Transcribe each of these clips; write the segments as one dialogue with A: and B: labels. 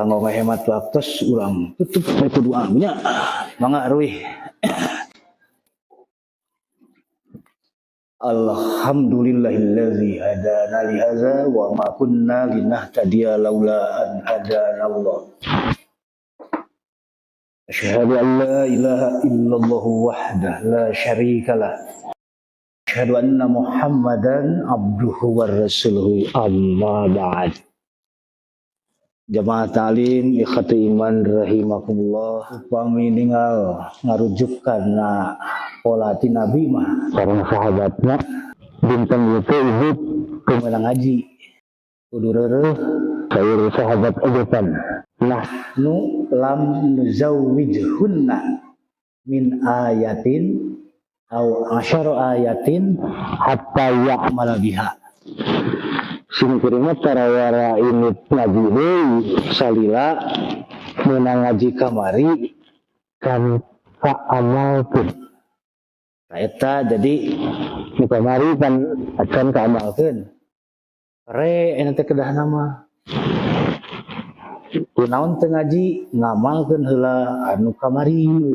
A: Kanggo ngahemat waktu urang tutup ku doa nya. Mangga ruih. Alhamdulillahillazi hadana li hadza wa ma kunna linahtadiya laula an hadana Allah. Asyhadu an la ilaha illallah wahdah la syarikalah. Asyhadu anna Muhammadan abduhu wa rasuluhu, amma ba'd. Jamaah ta'lim ikhwati iman rahimakumullah, upami ningal ngarujuk kana pola ti Nabi mah sareng sahabatna dinten ieu hidup kumenang ngaji kudu reureuh saur sahabat oge pan nahnu lam nuzawwijhunna min ayatin au asyara ayatin hatta ya'mala biha. Sing kuring mah tarawara ini ngaji deui salila meunang ngaji kamari kan kaamalkeun. Eta jadi nu kamari kan acan kaamalkeun. Re eta teh kedahna mah. Kunaon teu ngaji ngamalkeun heula anu kamari.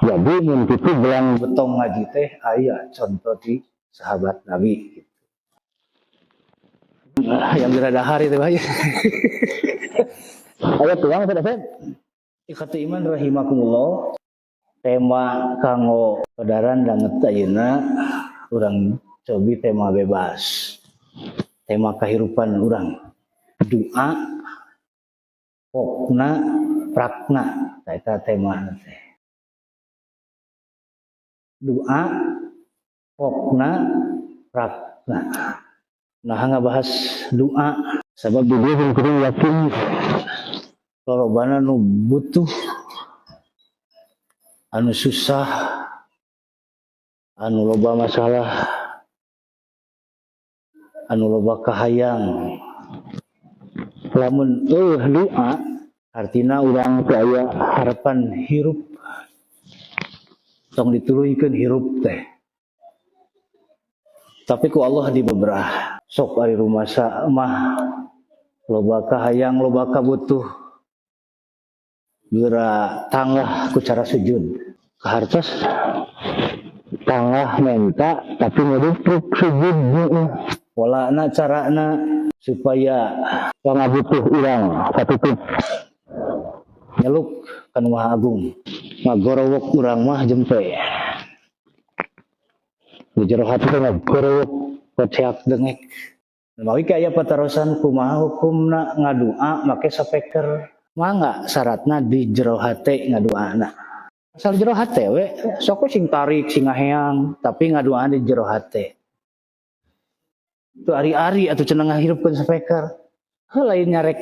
A: Jadi mun kitu belang betong ngaji teh aya contoh di sahabat Nabi gitu. Yang diradahar itu bahaya. Ayo tuang pada Feb. Ikhwati iman rahimakumullah. Tema kanggo padaran danget ayeuna urang cobi tema bebas. Tema kehidupan urang. Doa pokna prakna eta tema teh. Doa pokna prakna. Nah ngabahas doa sabab di dieu kudu yakin lolobana nu butuh, anu susah, anu loba masalah, anu loba kahayang. Lamun doa artina urang teh aya harapan hirup, tong dituluykeun hirup teh. Tapi ku Allah dibeberah. Sok ari rumasa mah loba kahayang, loba kabutuh, geura tangah ku cara sujud. Kahartos tangah menta tapi ngedupuk sujud. Polana carana supaya pangabutuh urang katutup nyeluk kan Maha Agung. Ngagorowok urang mah jempe. Di jero hati teh ngagorowok koceak dengek. Mawi ka aya patarosan kumaha hukumna ngadua make sapeker. Mangga syaratna di jero hate ngaduana. Asal jero hate we sok sing tarik sing ngaheang tapi ngaduana di jero hate. Tu ari-ari atuh cenah ngahirupkeun sapeker. Heuh lain nyarek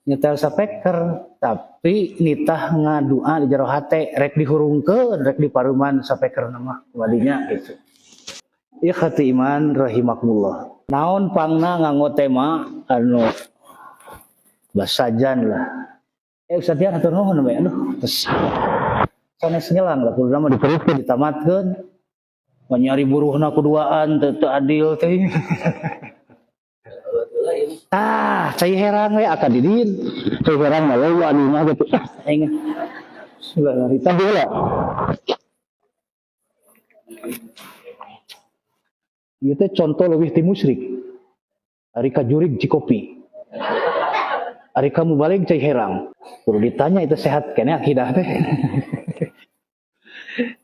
A: nyetel sapeker tapi nitah ngadua di jero hate rek dihurungkeun rek diparuman sapeker mah wadinya gitu. Ikhwati iman rahimakumullah. Naon pangna nganggo tema anu basajan lah. Ustaz Dian hatur nuhun we aduh terus sanes nyelang lah kudu mah diteruskeun ditamatkeun. Menyari buruhna kuduaan teu adil teh. Tah, cai herang we akan didin. Cai herang mah leuwih anu mah gitu. Aing. Sudah ditambah lah. Ieu teh contoh leuwih ti musyrik. Ari kajurig Cikopi. Ari kamu balik cai herang. Kudu ditanya itu sehat kene akidah teh.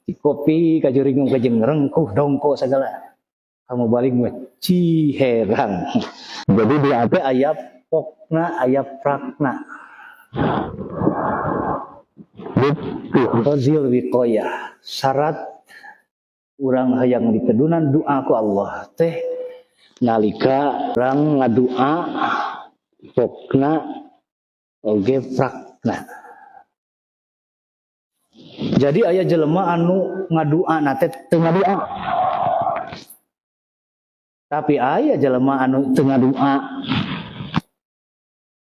A: Cikopi kajurig mah jeung rengkuh dongko segala. Kamu balik mah Ciherang. Jadi di teh aya pokna aya prakna. Fazil wiqayah. Syarat urang hayang ditedunan doa ku Allah teh nalika urang ngadua pokna oge prakna. Jadi aya jelema anu ngadua na teh teu ngadua. Tapi aya jelema anu teu ngadua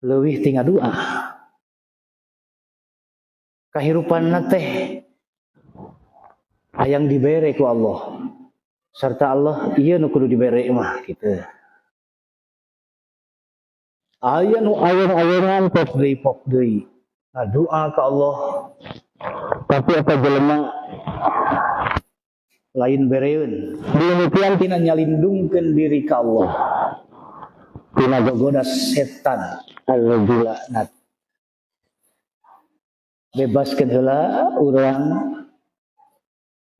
A: leuwih ti ngadua. Kahirupanna teh hayang dibere ku Allah. Serta Allah ieu nu kudu dibere mah kitu. Aya nu ayeuna-ayeunaan pok deui pok deui. Ngadoa ka Allah. Tapi eta jelema lain bereun. Demikian tina nyalindungkeun diri ka Allah. Tina gogoda setan al-laknat. Bebaskeun heula urang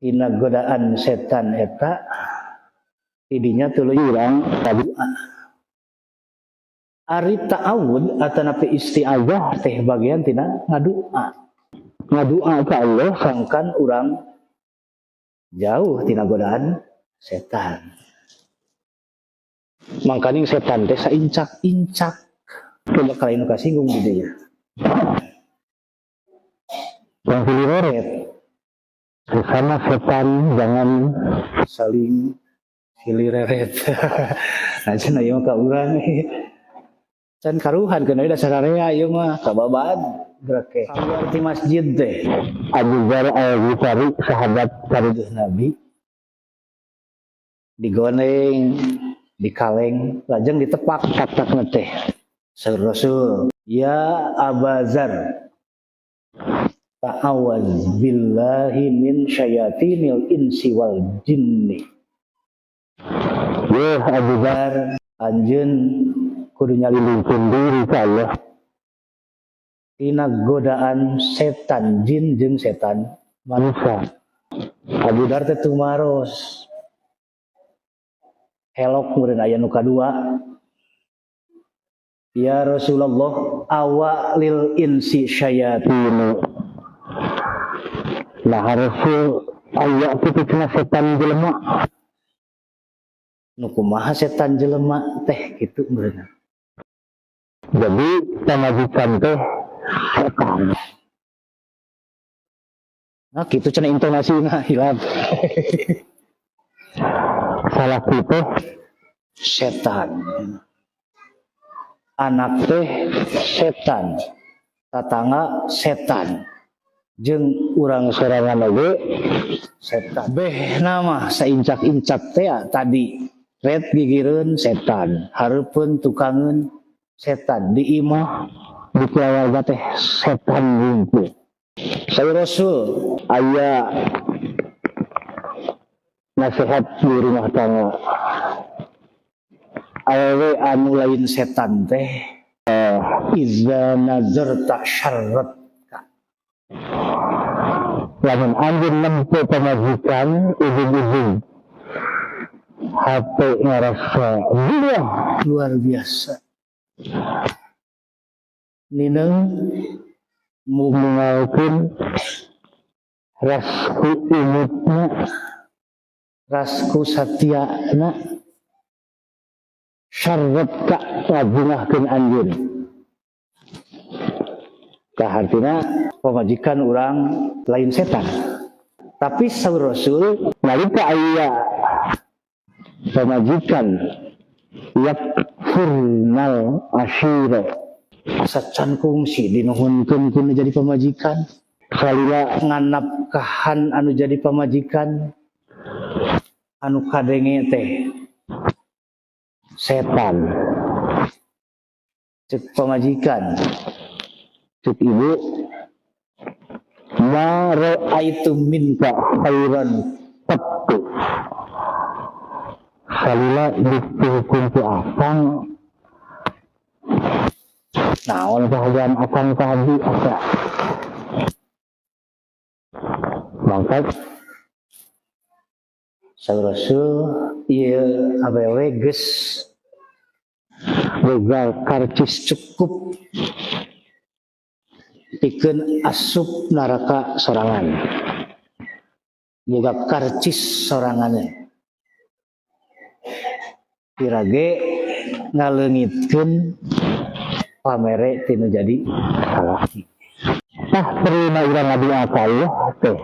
A: tina godaan setan eta, tidinya tuluy urang ngadoa. Ari ta'awud atanapi isti'adzah teh bagian tina ngadoa. Ngadoa ka Allah sangkan urang jauh tina godaan setan. Mangkaning setan teh saincak-incak. Coba kalian nu kasinggung di dieu.
B: Yang silireret. Sesama setan jangan
A: saling silireret. Nah cenah ieu mah ka urang. Can karuhan keuna da sararea ieu mah kababad gerak ke. Keluar ti masjid teh.
B: Abu Dzar Al-Ghifari sahabat
A: karuduh Nabi digoneng, dikaleng, lajeng ditepak tak-takna teh. Saur Rasul, ya Abazar, ta'awaz billahi min syayatinil insi wal jinni.
B: Ya Abu Dzar,
A: anjeun kudu nyalindungkeun
B: diri ka Allah
A: tina godaan setan jin jeung setan manusia. Abu Dzar teh tumaros. Helok meureun aya nu kadua. Ya Rasulullah, awa lil insi syayatinu.
B: Nah Rasul, aya kitu cenah setan jelema.
A: Nu kumaha setan jelema teh kitu meureun.
B: Jadi pamajikan teh setan.
A: Nah kitu cenah intonasina hilap.
B: Salah kitu
A: setan. Anak teh setan, tatangga setan, jeung urang sorangan oge setan. Beh nama saincak-incak teh tadi red gigireun setan, hareupeun tukangeun setan, di imah di keluarga teh setan wungkul. Saur Rasul
B: aya nasihat di rumah tangga.
A: Awewe anu lain setan teh iza nazarta syarratka.
B: Lamun anjeun nempo pamajikan ujung-ujung hate ngarasa buah
A: luar biasa. Nineng
B: mengalkeun rasku imutna,
A: rasku satiana,
B: syarratka ngabungahkeun anjeun.
A: Tah hartina pamajikan urang lain setan. Tapi saur Rasul
B: nalika aya pamajikan yakfurnal asyira,
A: asa can kungsi dinuhunkeun ku nu jadi pamajikan,
B: salila
A: nganapkahan anu jadi pamajikan, anu kadenge teh
B: setan.
A: Cek pamajikan,
B: cek ibu, ma
A: ra'aitu minka khairan
B: qattu. Salila dihukum ku akang, naon kahajan akang ka abdi asa. Mangkat
A: saur Rasul ieu awewe geus boga karcis cukup pikeun asup neraka sorangan. Boga karcis sorangan. Pirage ngaleungitkeun pamere tinu jadi salaki.
B: Tah perluna urang ngadoa ka Allah teh.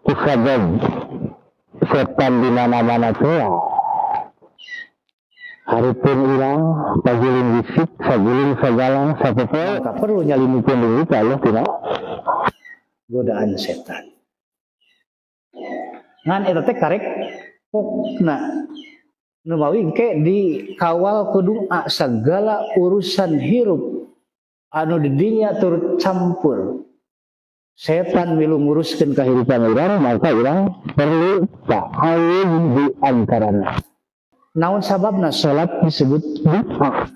B: Kusabab setan di mana-mana teh. Hareupeun urang paguling wisik, saguling sagalang, sapopoe,
A: maka perlu
B: nyalimukeun diri ka Allah tina
A: godaan setan. Ngan eta teh karek pokna Nu mawi engke dikawal ku doa segala urusan hirup anu di dinya turut campur. Setan milu nguruskeun
B: kahirupan urang, maka urang perlu ta'awun di antarana.
A: Naon sababna salat disebut doa?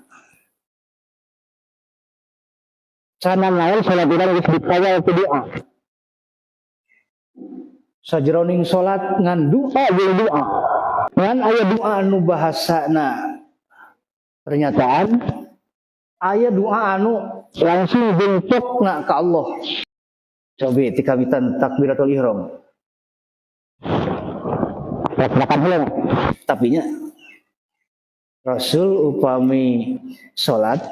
B: Sana naon salat urang geus dikawal ku doa.
A: Sajroning salat ngan doa
B: jeung doa.
A: Ngan aya doa anu bahasana pernyataan, aya doa anu
B: langsung
A: bentukna ka Allah. Cobi ti kawitan takbiratul ihram.
B: Makan heula.
A: Tapi nya Rasul upami salat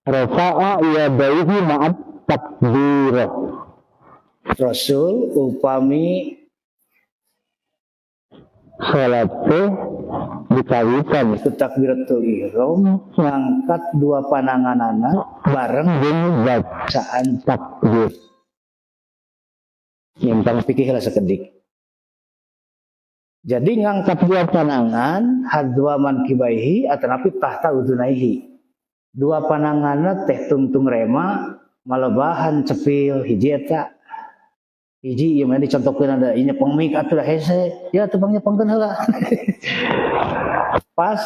B: rafa'a yadayhi ma'at takbir.
A: Rasul upami
B: salat teh dikawitan
A: ku takbiratul ihram ngangkat dua pananganana bareng
B: jeung
A: bacaan
B: takbir.
A: Nyimpang fikih lah sekedik. Jadi ngangkat dua panangan hadwa mankibaihi atanapi tahta udunaihi. Dua pananganna teh tungtung rema malebahan cepil hiji eta. Hiji ieu mah dicontohkeun ada ieu nyepeng mik atuh hese ya atuh bang nyepengkeun heula. Pas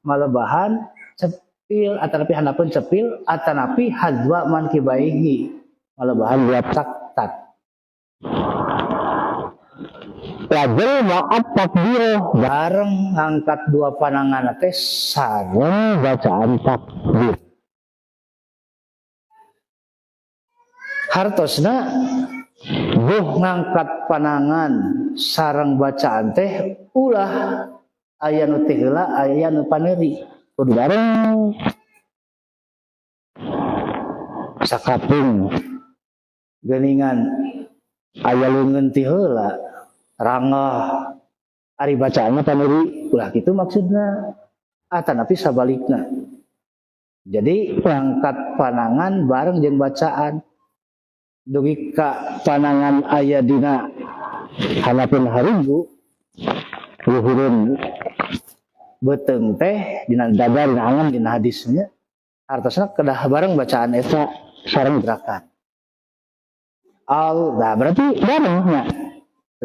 A: malebahan cepil atanapi handapeun cepil atanapi hadwa mankibaihi malebahan dua tak tak.
B: Lajeng ma'at takbir
A: bareng ngangkat dua panangan teh
B: sareng bacaan takbir.
A: Hartosna buh ngangkat panangan sareng bacaan teh ulah aya nu teh heula aya nu paneuri
B: kudu bareng
A: sakapung geuningan aya leungeun ti heula rangah ari bacaanna paneuri ulah kitu maksudna atanapi sabalikna. Jadi ngangkat panangan bareng jeung bacaan dugi ka panangan aya dina
B: hanapun harunggu luhureun
A: beuteung teh dina dada dina angan dina hadisnya hartosna kedah bareng bacaan eta sareng gerakan al nah berarti bareng nya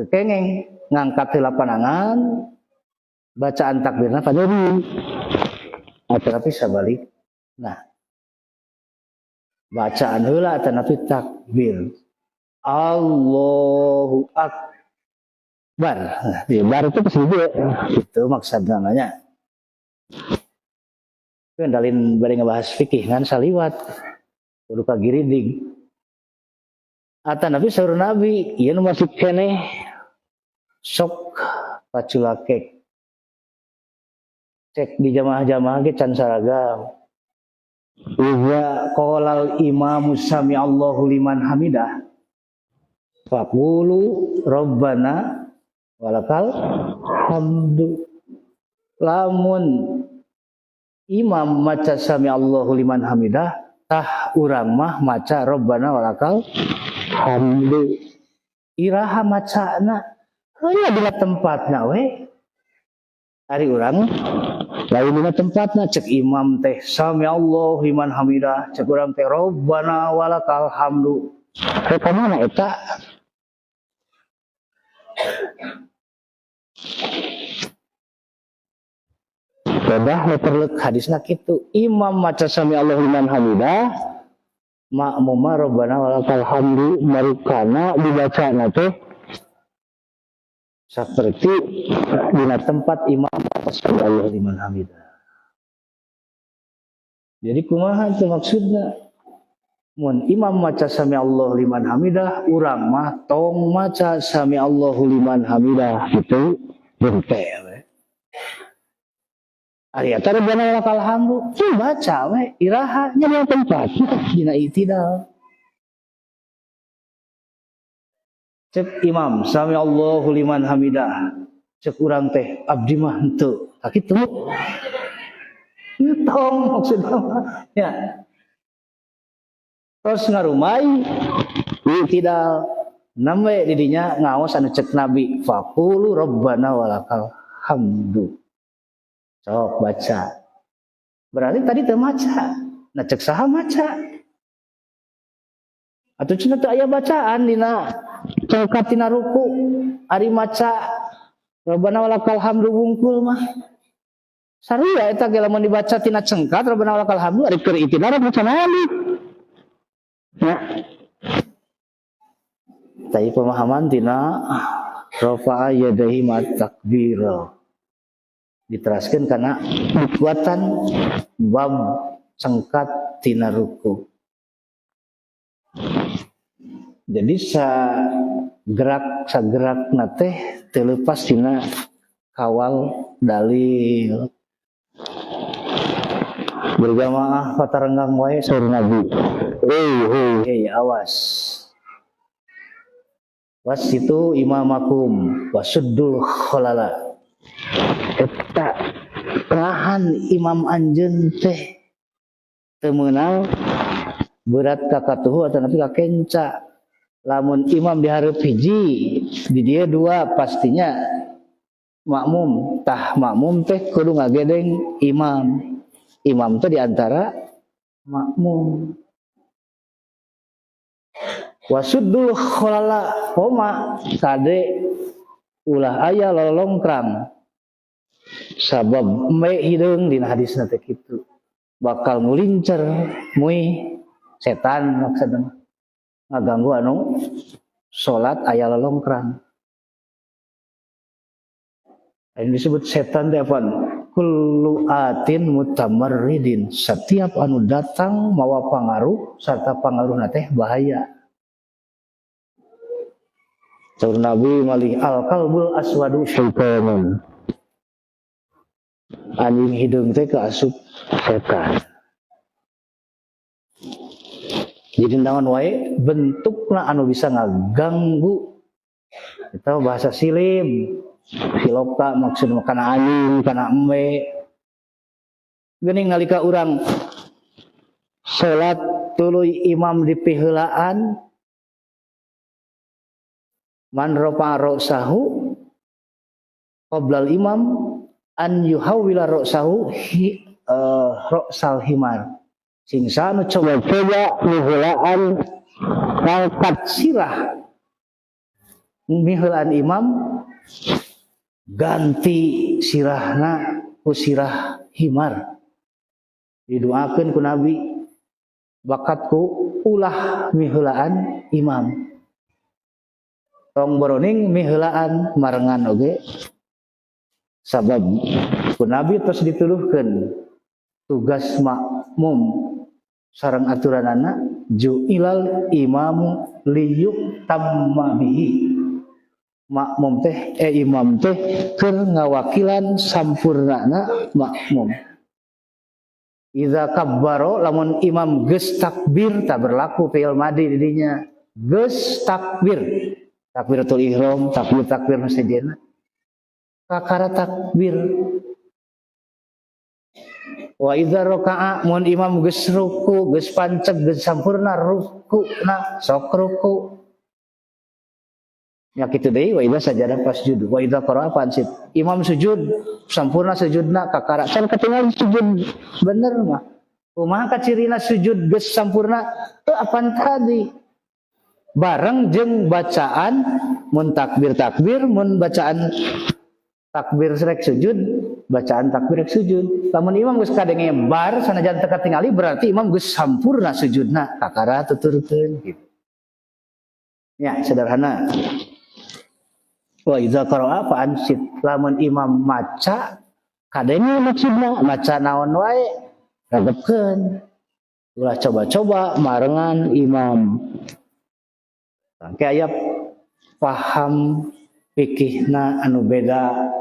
A: kengeng ngangkat heula panangan bacaan takbirna paneuri atanapi sabalik. Nah bacaan heula atanapi takbir Allahu Akbar. Nah,
B: ya, bar itu pasti dia
A: itu maksudna nya. Kendalin bari ngebahas fikih ngan saliwat kudu kagiridig. Atanapi saur Nabi ieu nu masih keneh sok paculakek. Cek di jamaah-jamaah ge can saragam. Iza qalal imamu sami Allahu liman hamidah faqulu rabbana walakal hamdu. Lamun imam maca sami Allahu liman hamidah tah urang mah maca rabbana walakal hamdu. Iraha macana heunya dina tempatna we. Ari urang lain dina tempatna cek imam teh sami Allahu liman hamidah cek urang teh rabbana walakal hamdu.
B: Rek ka mana eta?
A: Kedah perlu hadisna kitu imam maca sami Allahu liman hamidah makmum rabbana walakal
B: hamdu marukana dibacana teh
A: seperti dina tempat imam sami Allahu liman hamidah. Jadi kumaha teh maksudna? Mun imam maca sami Allahu liman hamidah, urang mah tong maca sami Allahu liman hamidah
B: gitu
A: henteu we. Ari eta rabbana walakal hamdu, baca we iraha nya dina tempat dina i'tidal. Cek imam sami Allahu liman hamidah, cek urang teh abdi mah henteu. Tah kitu. Tong maksudna ya. Terus ngarumai i'tidal namwe didinya ngaos anu cek Nabi faqulu rabbana walakal hamdu. Sok baca. Berarti tadi teu maca. Nah, cek saha maca? Atuh cenah teu aya bacaan dina cengkat tina ruku. Ari maca Rabbana walakal hamdu wungkul mah. Sarua eta ge lamun dibaca tina cengkat Rabbana walakal hamdu ari keur itidal maca alif. Ya. Tapi pemahaman tina rafa'a yadaihi ma takbir. Diteraskan karena kekuatan bab cengkat tina ruku. Jadi sagerak teh terlepas tina kawal dalil. Berjamaah patarenggang wae saur Nabi. Hei, awas. Wasitu imamakum wasuddul khalala. Eta perahan imam anjeun teh teu meunang berat ka katuhu atanapi ka kenca. Lamun imam dihareup hiji, di dieu dua pastinya makmum. Tah makmum teh kudu ngagedeng imam. Imam teh diantara makmum. Wasuddul khalala koma kade ulah aya lolongkrang. Sabab me hideung dina hadisna teh kitu. Bakal ngulincer mui setan maksudna. Ngaganggu anu salat aya lolongkrang. Ini disebut setan teh apa? Kullu atin mutamarridin. Setiap anu datang mawa pangaruh sarta pangaruhna teh bahaya. Saur Nabi malih al-kalbul aswadu syaitanun. Anjing hideung teh kaasup setan. Jadi naon wae bentukna anu bisa ngaganggu. Eta bahasa silim. Siloka maksudna kana anjing, kana embe. Geuning nalika urang salat tuluy imam dipiheulaan man rafa ra'sahu qoblal imam an yuhawwila ra'sahu ra'sal himar. Sing sanu coba-coba miheulaan ngangkat sirah miheulaan imam ganti sirahna ku sirah himar. Didoakeun ku Nabi bakat ku ulah miheulaan imam. Tong boroning miheulaan marengan oge sabab ku Nabi tos dituduhkeun tugas makmum sareng aturanana ju'ilal imamu liyuktamma bihi. Makmum teh imam teh keur ngawakilan sampurnana makmum. Iza kabbaro lamun imam geus takbir tak berlaku fi'il madi di dinya. Geus takbir. Takbiratul ihram, takbir masjidna. Kakara takbir. Wa idza raka'a mun imam geus ruku, geus panceg, geus sampurna rukuna, sok ruku. Ya kitu deui wa idza sajada fasjud, wa idza qara'a fansit. Imam sujud, sampurna sujudna kakara. Can katingal sujud bener mah. Kumaha kacirina sujud geus sampurna? Teu apan tadi. Bareng jeung bacaan mun takbir takbir, mun bacaan takbir rek sujud, bacaan takbir rek sujud. Lamun imam geus kadenge bar sanajan teu katingali berarti imam geus sampurna sujudna kakara tuturkeun gitu. Ya, sederhana. Wa idza qara'a fa ansit. Lamun imam maca kadenge maksudna maca naon wae ragebkeun. Ulah coba-coba marengan imam. Tangke aya paham fikihna anu beda.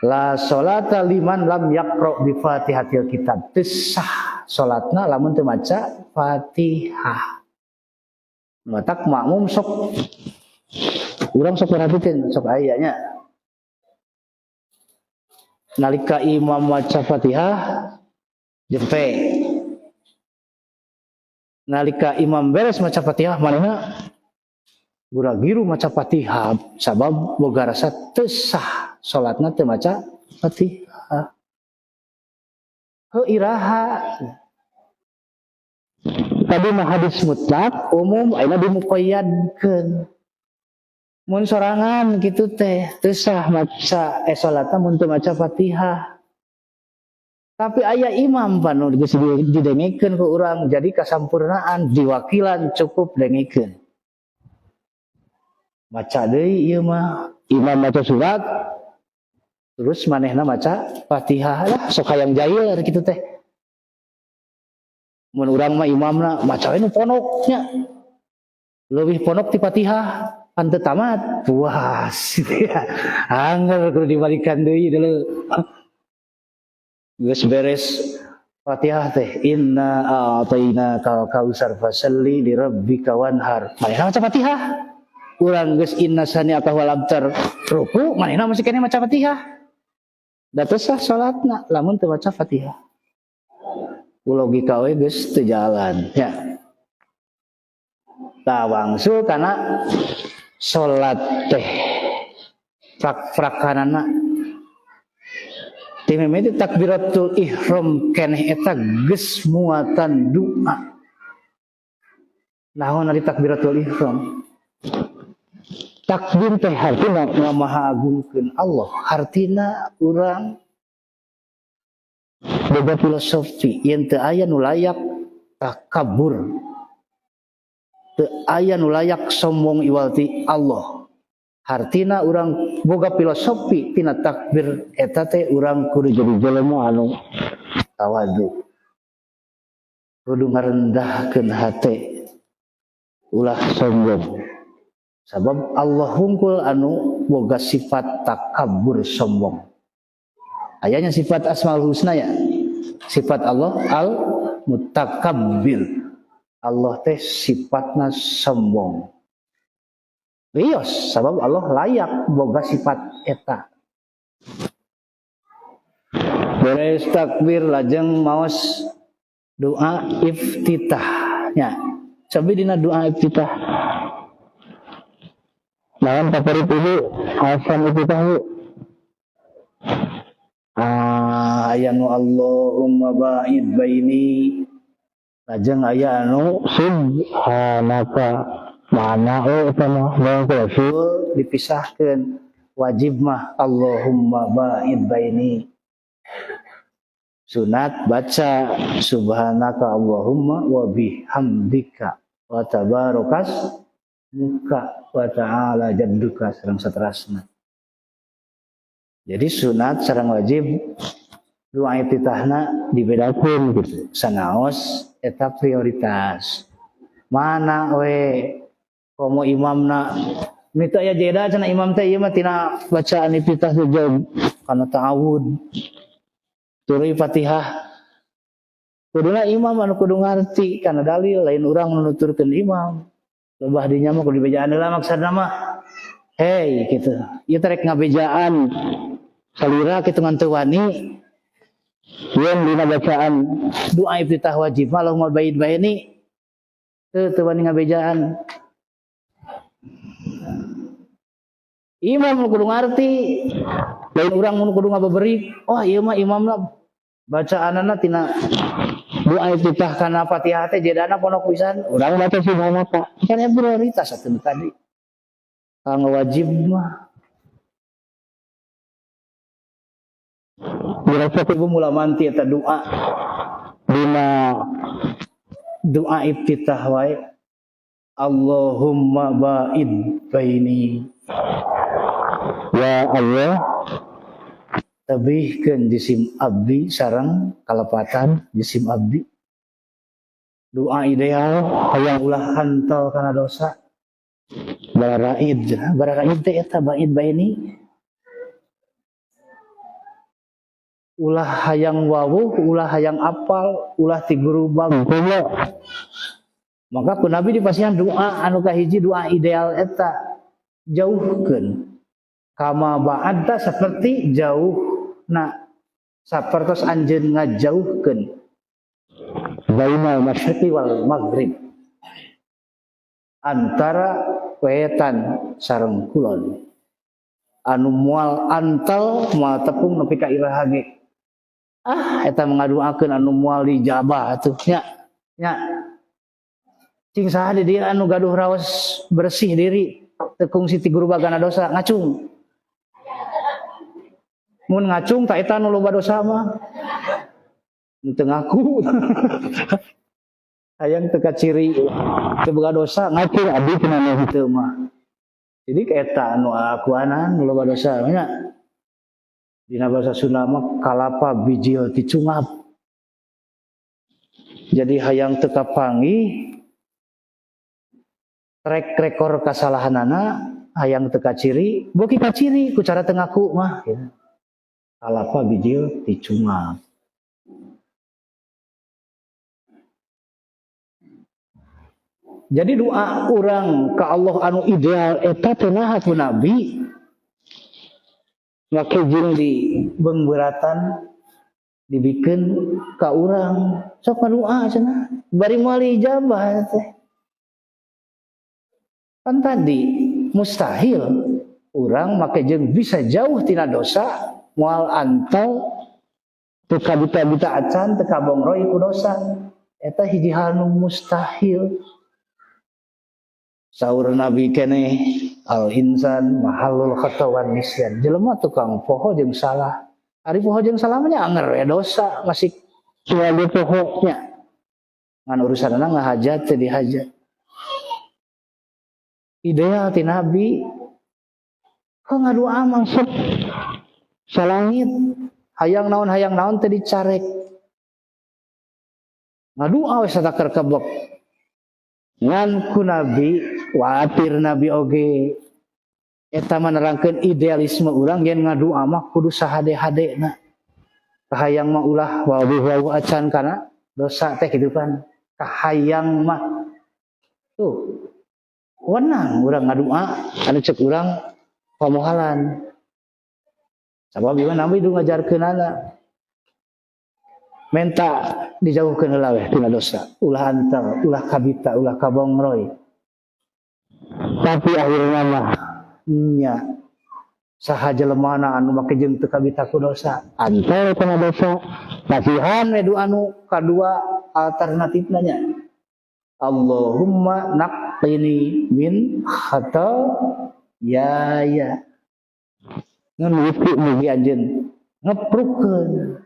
A: La salata liman lam yaqra bi Fatihatil kitab. Teu sah salatna lamun teu maca Fatihah. Matak makmum sok urang sok perhatikeun sok aya nya. Nalika imam maca Fatihah jempe. Nalika imam beres maca Fatihah manehna gura-giru maca Fatihah sabab boga rasa teu sah Salatna teu maca Fatihah. Heuh, iraha? Tadi mah hadis mutlak umum, ayeuna dimuqayyadkeun. Mun sorangan kitu teh teu sah maca salatna mun teu maca Fatihah. Tapi aya imam panu geus didengekeun ku urang, jadi kasampurnaan diwakilan, cukup dengekeun. Maca deui ieu mah, imam maca surat terus manehna maca Fatihah lah, sok hayang jail kitu teh. Mun urang mah imamna maca we nu pondok nya. Leuwih pondok ti Fatihah pan teu tamat, puas gitu ya. Angger kudu dibalikan deui dulu. Geus beres Fatihah teh, inna a'tainakal kautsar fasalli li rabbika wanhar. Manehna maca Fatihah. Urang geus inna syani'aka huwal abtar ruku, manehna masih keneh maca Fatihah. Da teu sah salatna lamun teu maca Fatihah. Ku logika we geus teu jalan ya. Tah, wangsul kana salat teh prak-prakanana ti mimiti takbiratul ihram keneh eta geus muatan doa. Naon ari takbiratul ihram? Takbir teh hartina ngamahaagungkeun Allah, hartina urang boga filosofi yen teu aya nu layak takabur, teu aya nu layak sombong iwal ti Allah. Hartina urang boga filosofi tina takbir eta teh urang kudu jadi jelema anu tawadu, kudu ngarendahkeun hate, ulah sombong, sabab Allah hungkul anu boga sifat takabur, sombong. Ayanya sifat Asmaul Husna ya, sifat Allah al mutakabbir. Allah teh sifatna sombong. Rios, sabab Allah layak boga sifat eta. Beres takbir lajeng maos doa iftitahnya. Sabi dina doa iftitah.
B: Naon favorit Ibu? Alasan iftitah, Bu?
A: Ah, aya nu Allahumma ba'id baini. Lajeng aya anu
B: subhanaka, mana oh eta mah
A: rasul dipisahkan. Wajib mah Allahumma ba'id baini, sunat baca subhanaka Allahumma wa bihamdika wa tabarakas muka wa ta'ala jadduka sareng saterasna. Jadi sunat sareng wajib doa iftitahna dibedakeun gitu. Sanaos eta prioritas mana we, komo imamna mita aya jeda cenah imam teh, ieu mah tina bacaan iftitah teh jauh kana ta'awud tuluy Fatihah. Kuduna imam anu kudu ngarti kana dalil, lain urang nuturkeun imam. Lebah dinya mah kudu dibejaan heula, maksudna mah hey gitu, ieu teh rek ngabejaan salira kitu ngan teu wani. Yen dina bacaan doa iftitah wajib Allahumma ba'id baini teu wani ngabejaan. Imam nu kudu ngarti, lain urang nu kudu ngababeri. Oh, ieu mah imamna bacaanana tina doa iftitah kana Fatihah teh jedana pondok pisan, urang baca subhanaka. Kan ya prioritas atuh tadi. Kanggo wajib mah dirasa ibu mula manti eta doa dina doa iftitah wae Allahumma ba'id baini.
B: Ya Allah,
A: tebihkeun jisim abdi sareng kalepatan jisim abdi. Doa ideal hayang ulah hantal kana dosa. Bararaid, bararaid teh eta ba'id baini. Ulah hayang wawuh, ulah hayang apal, ulah ti guru bang. Maka ku Nabi dipasihan doa anu kahiji, doa ideal eta jauhkeun. Kama ba'adta seperti jauh na sapertos anjeun ngajauhkeun bainal masyriqi wal maghrib, antara wetan sareng kulon. Anu moal antal moal tepung nepi ka iraha ge. Ah eta ngaduakeun anu moal dijabah atuh nya. Nya. Cing saha di dieu anu gaduh raos bersih diri teu kungsi ti guru bagana dosa ngacung. Mun ngacung tak eta nu loba dosa mah. Teu ngaku. Hayang teu kaciri teu boga dosa ngacung abdi cenah nu henteu mah. Jadi eta anu akuanan nu loba dosa nya. Dina bahasa Sunda mah kalapa bijil ticungap. Jadi hayang teu kapanggih trek rekor kasalahanana hayang teu kaciri, beuki kaciri ku cara teu ngaku mah gitu. Kalapa bijil ticungap. Jadi doa urang ka Allah anu ideal eta teh naha ku Nabi make jeung di beungbeuratan dibikeun ka urang sok ngadoa cenah bari moal ijabah teh. Kan tadi mustahil urang make jeung bisa jauh tina dosa moal antal teu kabita-bita acan teu kabongroy ku dosa eta hiji hal nu mustahil. Saur Nabi keneh al insan mahalul khata wan nisyan. Jelema tukang poho jeung salah. Ari poho jeung salah mah nya anger ya dosa masih selalu poho nya. Ngan urusanna ngahajat teu dihajat. Ideal ti Nabi kok ngadoa mangsuk salangit hayang naon teu dicarek. Ngadoa we satakar kebek. Ngan ku Nabi watir Nabi oge eta menerangkeun idealisme urang yen ngadua mah kudu sahade-hadena. Kahayang mah ulah wawuh-wawuh acan kana dosa teh kitu pan. Kahayang mah tuh wenang urang ngadua anu cek urang pamohalan. Sabab ieu Nabi du ngajarkeunana menta dijauhkeun heula weh tina dosa, ulah antar, ulah kabita, ulah kabongroy. Tapi akhirna mah nya saha jelemana anu make jeung teu kabita ku dosa, antar kana dosa, masihan we du anu kadua alternatifna nya. Allahumma naqini min khata ya ya. Ngan wuku mugi anjeun ngeprukeun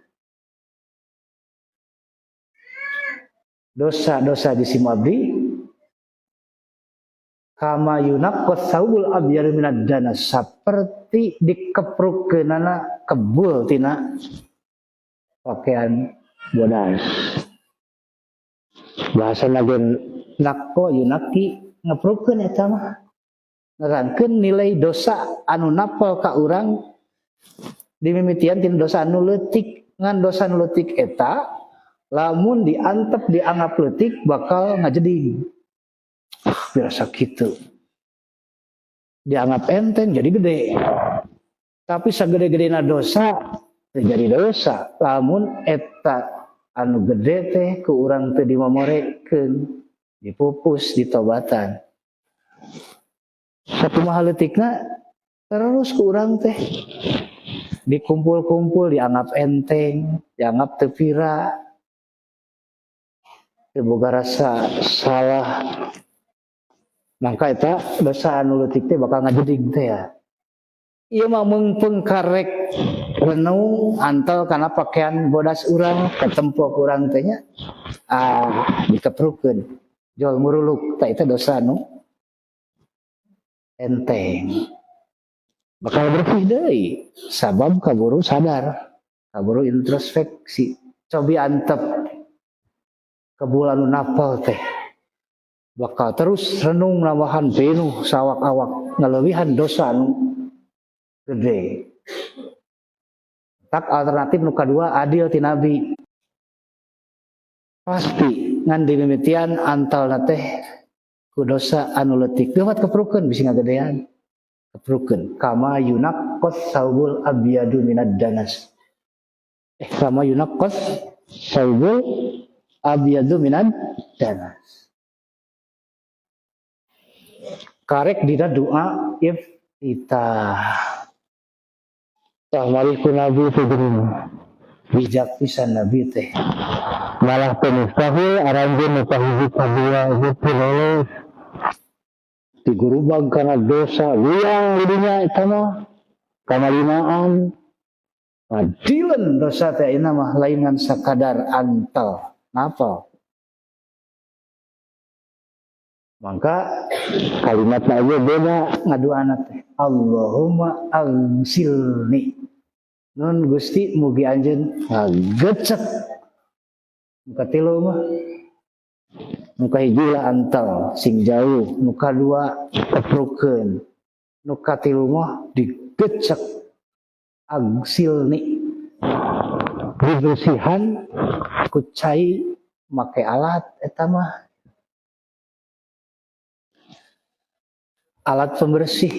A: dosa-dosa di simabdi kama yunaqqas saubul abyar minad danas saperti dikeprukkeunana kebul tina pakaian bodas. Bahasa lagun naqqa yunaqi ngeprukeun eta mah nerangkeun nilai dosa anu napal ka urang dimimitian tina dosa anu leutik. Ngan dosa anu leutik eta lamun diantep dianggap leutik bakal ngajeding. Biasa gitu. Dianggap enteng jadi gede. Tapi sagede-gedena dosa terjadi dosa. Lamun eta anu gede teh ku urang teu dimomorekeun, dipupus, ditobatan. Sakumaha leutikna terus ku urang teh dikumpul-kumpul dianggap enteng, dianggap teu pira. Boga rasa salah mangka eta dosa anu leutik teh bakal ngajeding teh ya. Ieu mah meungpeung karek renung antel kana pakaian bodas urang katempo ku urang teh nya ah dikeprukeun jol muruluk tah eta dosa anu enteng bakal bersih deui sabab kaburu sadar kaburu introspeksi cobi antep kebul anu napal teh bakal terus renung nambahan penuh sawak-awak ngaleuwihan dosa anu gede. Tak alternatif nu kadua adil ti Nabi pasti ngan dimimitian antalna teh ku dosa anu leutik geuwat keprukeun bisi ngagedean keprukeun kama yunaqqas saubul abyadu minad danas kama yunaqqas saubul abyadu minad danas. Karek dina doa iftitah.
B: Tah malih ku Nabi teh geuning.
A: Bijak pisan Nabi teh.
B: Malah teu mustahil aranjeun nu kahiji kadua gitu lulus. Digurubag kana dosa wiang di dinya eta mah. Kamalinaan.
A: Adilan dosa teh ayeuna mah lain ngan sakadar antal napal. Mangka
B: kalimatna ieu beda
A: ngaduana teh Allahumma agsilni. Nun Gusti mugi anjeun ngagecek. Nu katilu mah nu kahiji lah antal sing jauh, nu kadua keprukeun, nu katilu mah digecek agsilni. Dibersihan ku cai make alat eta mah. Alat pembersih.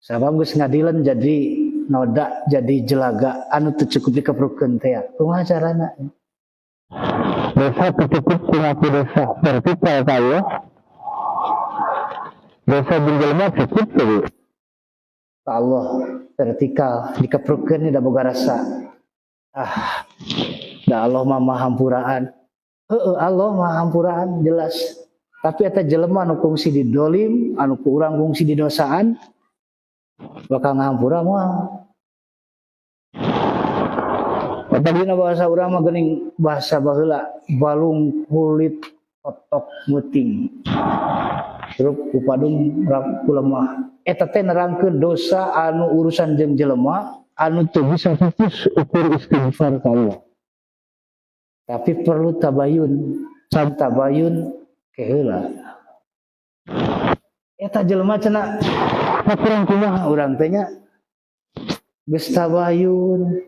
A: Sabab geus ngadilan jadi noda, jadi jelaga anu teu cukup dikeprukeun teh. Kumaha carana?
B: Dosa teu cukup ku ngaku dosa vertikal ka Allah. Dosa jeung jelema cukup teu?
A: Ka Allah vertikal dikeprukeun da boga rasa. Ah, da Allah mah maha hampuraan. Heueuh, Allah maha hampuraan jelas. Tapi eta jelema anu kungsi didolim, anu ku urang kungsi didosaan, bakal ngahampura moal. Eta dina bahasa urang mah geuning bahasa baheula, balung kulit kotok meuting. Terus ku padung rap ku lemah. Eta teh nerangkeun dosa anu urusan jeung jelema
B: anu teu bisa fokus ukur istighfar ka Allah.
A: Tapi perlu tabayun, sam tabayun keheula. Eta jelema cenah kurang kumaha urang teh nya geus tabayun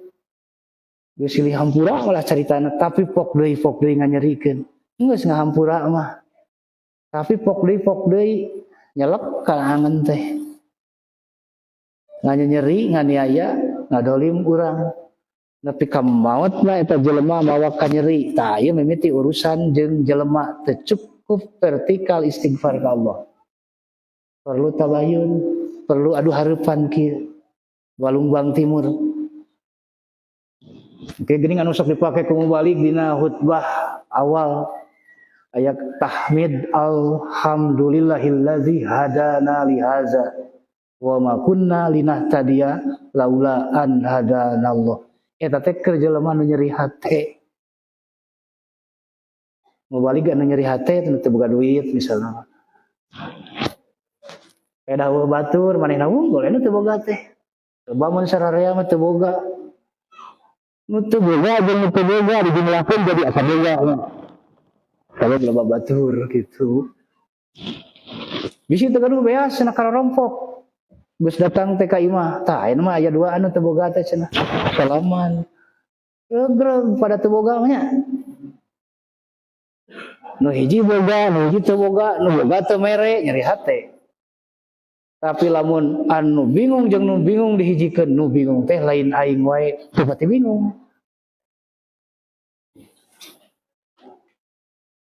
A: geus silih hampura malah caritana, tapi pok deui nganyerikeun. Geus ngahampura mah. Tapi pok deui nyelek ka angen teh. Nganyeri nganiaya ngadolim urang. Nepi ka maot mah eta jelema mawa kanyeri. Tah ieu mimiti urusan jeung jelema teu cukup vertikal istighfar ka Allah. Perlu tabayun, perlu adu hareupan kieu. Balungbang Timur. Oke, geuning anu sok dipake ku mubalik dina khutbah awal ayat tahmid alhamdulillahillazi hadana lihaza wa ma kunna linahtadiya laula an hadanallah. Eta teh keur jelema nu nyeri hate. Mubalik anu nyeri hate teu boga duit misalna. Pedah batur manehna unggul anu teu boga teh. Coba mun sararea mah teu boga.
B: Nu teu boga jeung nu teu boga dijumlahkeun jadi asa boga.
A: Kalau loba batur gitu. Bisi teu gaduh beas cenah karompok. Geus datang teh ka imah, tah ayeuna mah aya dua anu teu boga teh cenah. Salaman. Greg pada teu boga mah nya. Nu hiji boga, nu hiji teu boga, nu boga teu mere nyeri hate. Tapi lamun anu bingung jeung nu bingung dihijikeun, nu bingung teh lain aing wae, teu pati bingung.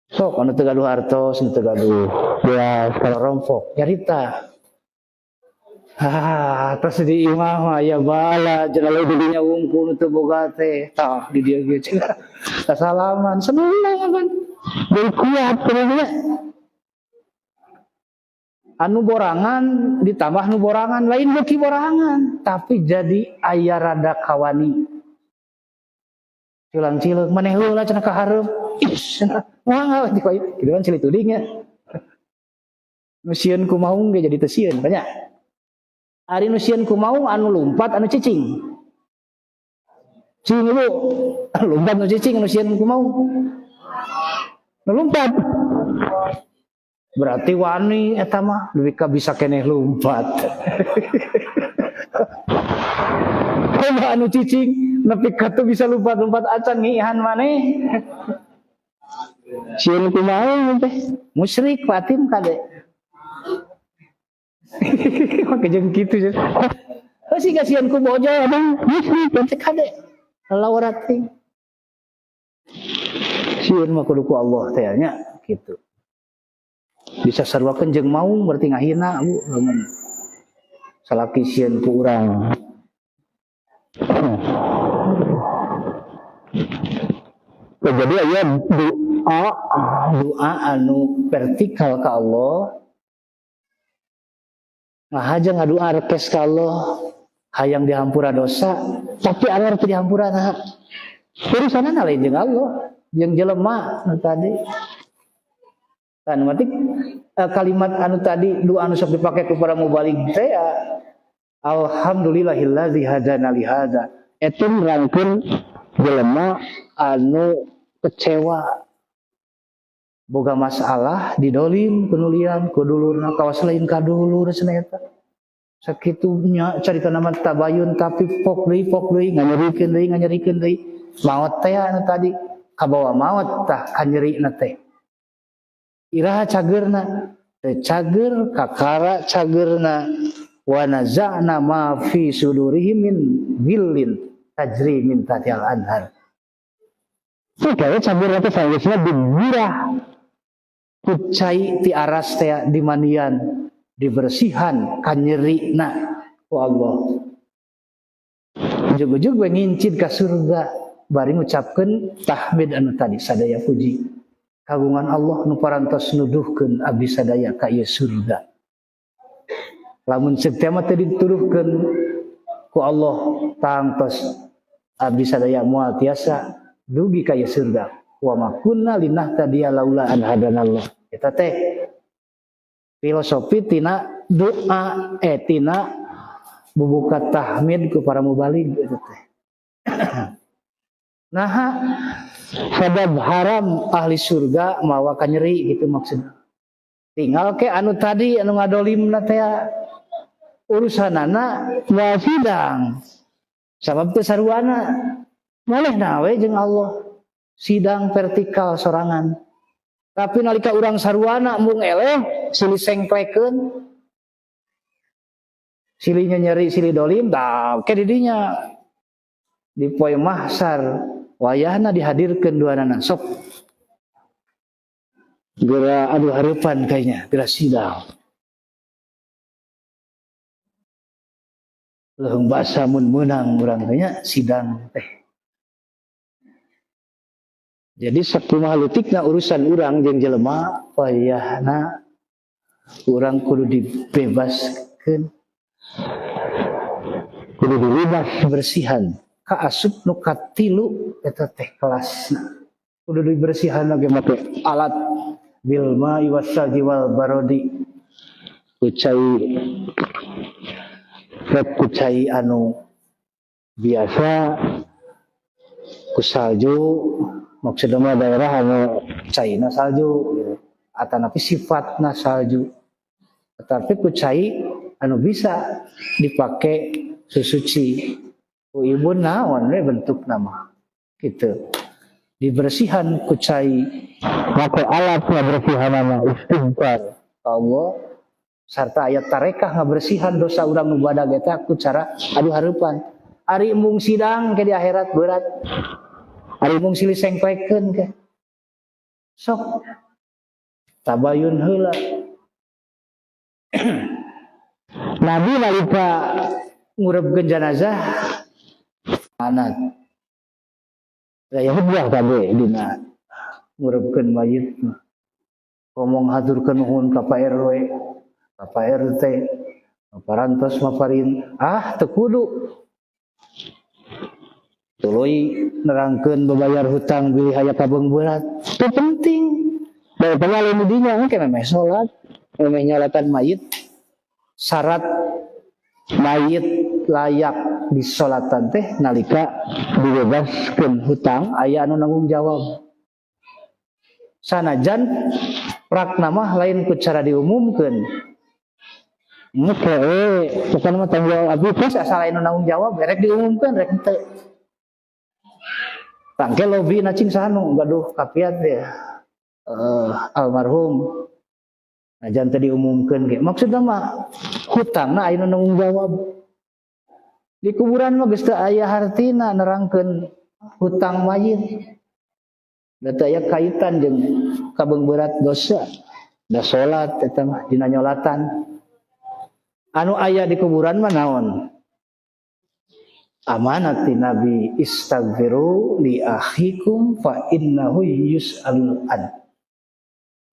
A: Sok anu teu gaduh artos, nu teu gaduh beas, karompok nyarita. Ah, terus di imah mah aya bala cenah di dinya wungkul nu teu boga teh. Tah di dieu ge cenah. Salaman seneng kan.
B: Jadi kuat cenah.
A: Anu borangan ditambah nu borangan lain beuki borangan, tapi jadi aya rada kawani. Cilang-cileung maneh heula cenah ka hareup. Ih, cenah moal di koyo. Kitu kan silih tuding nya. Nu sieun ku maung ge jadi teu sieun banyak. Ari nu sieun ku maung anu lumpat anu cicing. Cing ibu, lumpat nu cicing anu sieun ku maung. Nu lumpat. Berarti wani eta mah leuwih ka bisa keneh lumpat. Kumaha anu cicing nepi ka teu bisa lumpat-lumpat acan ngiihan maneh. Sieun ku maung teh musyrik fatim kade. Make jeung kitu. Heuh sih kasihan ku bojo abang musyrik teh kade. Lawara ting. Sieun mah kudu ku Allah teh nya kitu. Bisa sarwakeun jeung maung berarti ngahina bu lamun salaki sieun ku urang.
B: Jadi aya
A: doa anu vertikal ka Allah. Ngahaja ngadoa rekes ka Allah hayang dihampura dosa, tapi anu teu dihampura nah. Urusanna lain jeung Allah, jeung jelema nu tadi. Tan matik kalimat anu tadi doa anu sok dipake ku para mubalig teh ya, alhamdulillahillazi hadana li hadza.
B: Eta nerangkeun jelema
A: anu kecewa boga masalah didolim kenulian ku dulurna kawas lain ka dulur cenah eta. Sakitunya carita nama tabayun tapi pok deui nganyerikeun deui maot teh anu tadi kabawa maot tah kanyerina teh. Iraha cageurna teh cager kakara cageurna wa naza'na ma fi sudurihim min ghillin tajri min tahtihal anhar.
B: Teu kae cageurna teh saeusna digurah
A: ku cai ti aras teh dimandian dibersihan kanyerina ku Allah. Ujug-ujug we ngincid ka surga bari ngucapkeun tahmid anu tadi sadaya puji kagungan Allah nu parantos nuduhkeun abdi sadaya ka ieu surga. Lamun ceuk teh mah teu dituduhkeun ku Allah tangtos abdi sadaya moal tiasa dugi ka ieu surga. Wa ma kunna linahtadiya laula an hadanallah. Eta teh filosofi tina doa tina bubuka tahmid ku para mubalig eta teh. Naha sabab haram ahli surga mawa kanyeri gitu maksudna. Tinggal ke anu tadi anu ngadolimna teh urusanana moal sidang. Sabab teu saruana molehna we jeung Allah sidang vertikal sorangan. Tapi nalika urang saruana mung eleh silih sengklekeun silih nyeri silih dolim tah ke didinya di poe mahsar wayahna dihadirkeun duanana sok geura adu hareupan kayaknya geura sidang leuheung basa mun meunang urang kayaknya sidang teh. Jadi sakumaha leutikna urusan urang jeung jelema wayahna urang kudu dibebaskeun kudu dirubah bersihan ka asup nu katilu eta teh kelasna kudu dibersihan ge make alat bil ma'i wassalji wal barodi kucai rek kucai anu biasa ku salju maksudna mah daerah anu caina salju gitu. Atanapi sifatna salju tetapi ku cai anu bisa dipake susuci ku ibu naon we bentuk nama gitu dibersihan ku cai
B: make alat ngabersihanana istighfar
A: Allah sarta ayat tarekah ngabersihan dosa urang nu badag eta ku cara adu hareupan ari embung sidang ke di akhirat berat ari mung silih sengklekeun ke sok tabayun heula. Nabi nalika ngurebkeun jenazah anak gaya hudbah kabeh dina ngurebkeun mayit ngomong haturkeun nuhun ka Pak RW ka Pak RT parantos maparin ah teu kudu tuluy nerangkeun bebayar hutang bilih aya kabeung berat teu penting daripada lain dinya engke memeh salat memeh nyolatan mayit syarat mayit layak disolatan teh nalika dibebaskeun hutang aya anu nanggung jawab sanajan prakna mah lain ku cara diumumkeun
B: engke bukan mah tanggung jawab abdi
A: terus asal anu nanggung jawab rek diumumkeun rek henteu tangke lobi nacing sanu gaduh kapiat deh almarhum najan teu diumumkeun ge maksudna mah hutangna aya nu nanggung jawab di kuburan mah geus teu aya hartina nerangkeun hutang mayit da teu aya kaitan jeung kabeung berat dosa da salat eta mah dina nyolatan anu aya di kuburan mah naon Amanat ti Nabi, istaghfiru li akhikum fa innahu yus'alul an.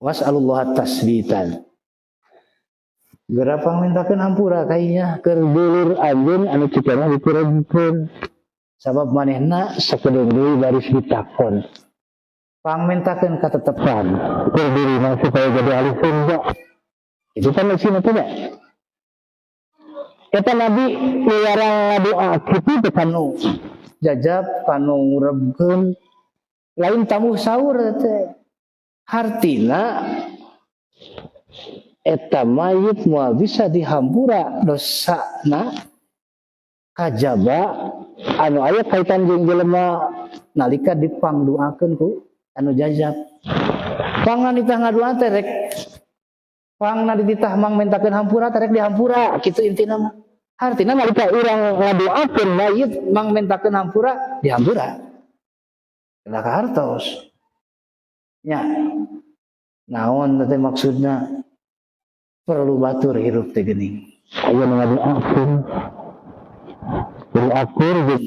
A: Was'alullah tasbitan. Geura pangmintakeun hampura kainya
B: keur dulur anjeun anu cikana dikurangkeun.
A: Sabab manehna
B: sakedeung deui baris ditakon.
A: Pangmintakeun katetepan
B: keur dirina supaya jadi ahli surga. Itu kan maksudna teh. Kata Nabi milarang ngadoa kitu teh
A: kanu jajab kanu ngurebkeun lain tamu sahur teh. Hartina eta mayit moal bisa dihampura dosana kajaba anu aya kaitan jeung jelema nalika dipangduakeun ku anu jajab. Pangan ditah ngadua teh rek pangna dititah mang mintakeun hampura teh rek dihampura kitu intina mah. Hartina
B: nalika urang ngadoakeun
A: mayit mang mintakeun hampura dihampura. Lah kahartos. Nya. Naon teh maksudna? Perlu batur hirup teh geuning.
B: Aya nu ngadoakeun. Jadi akur jeung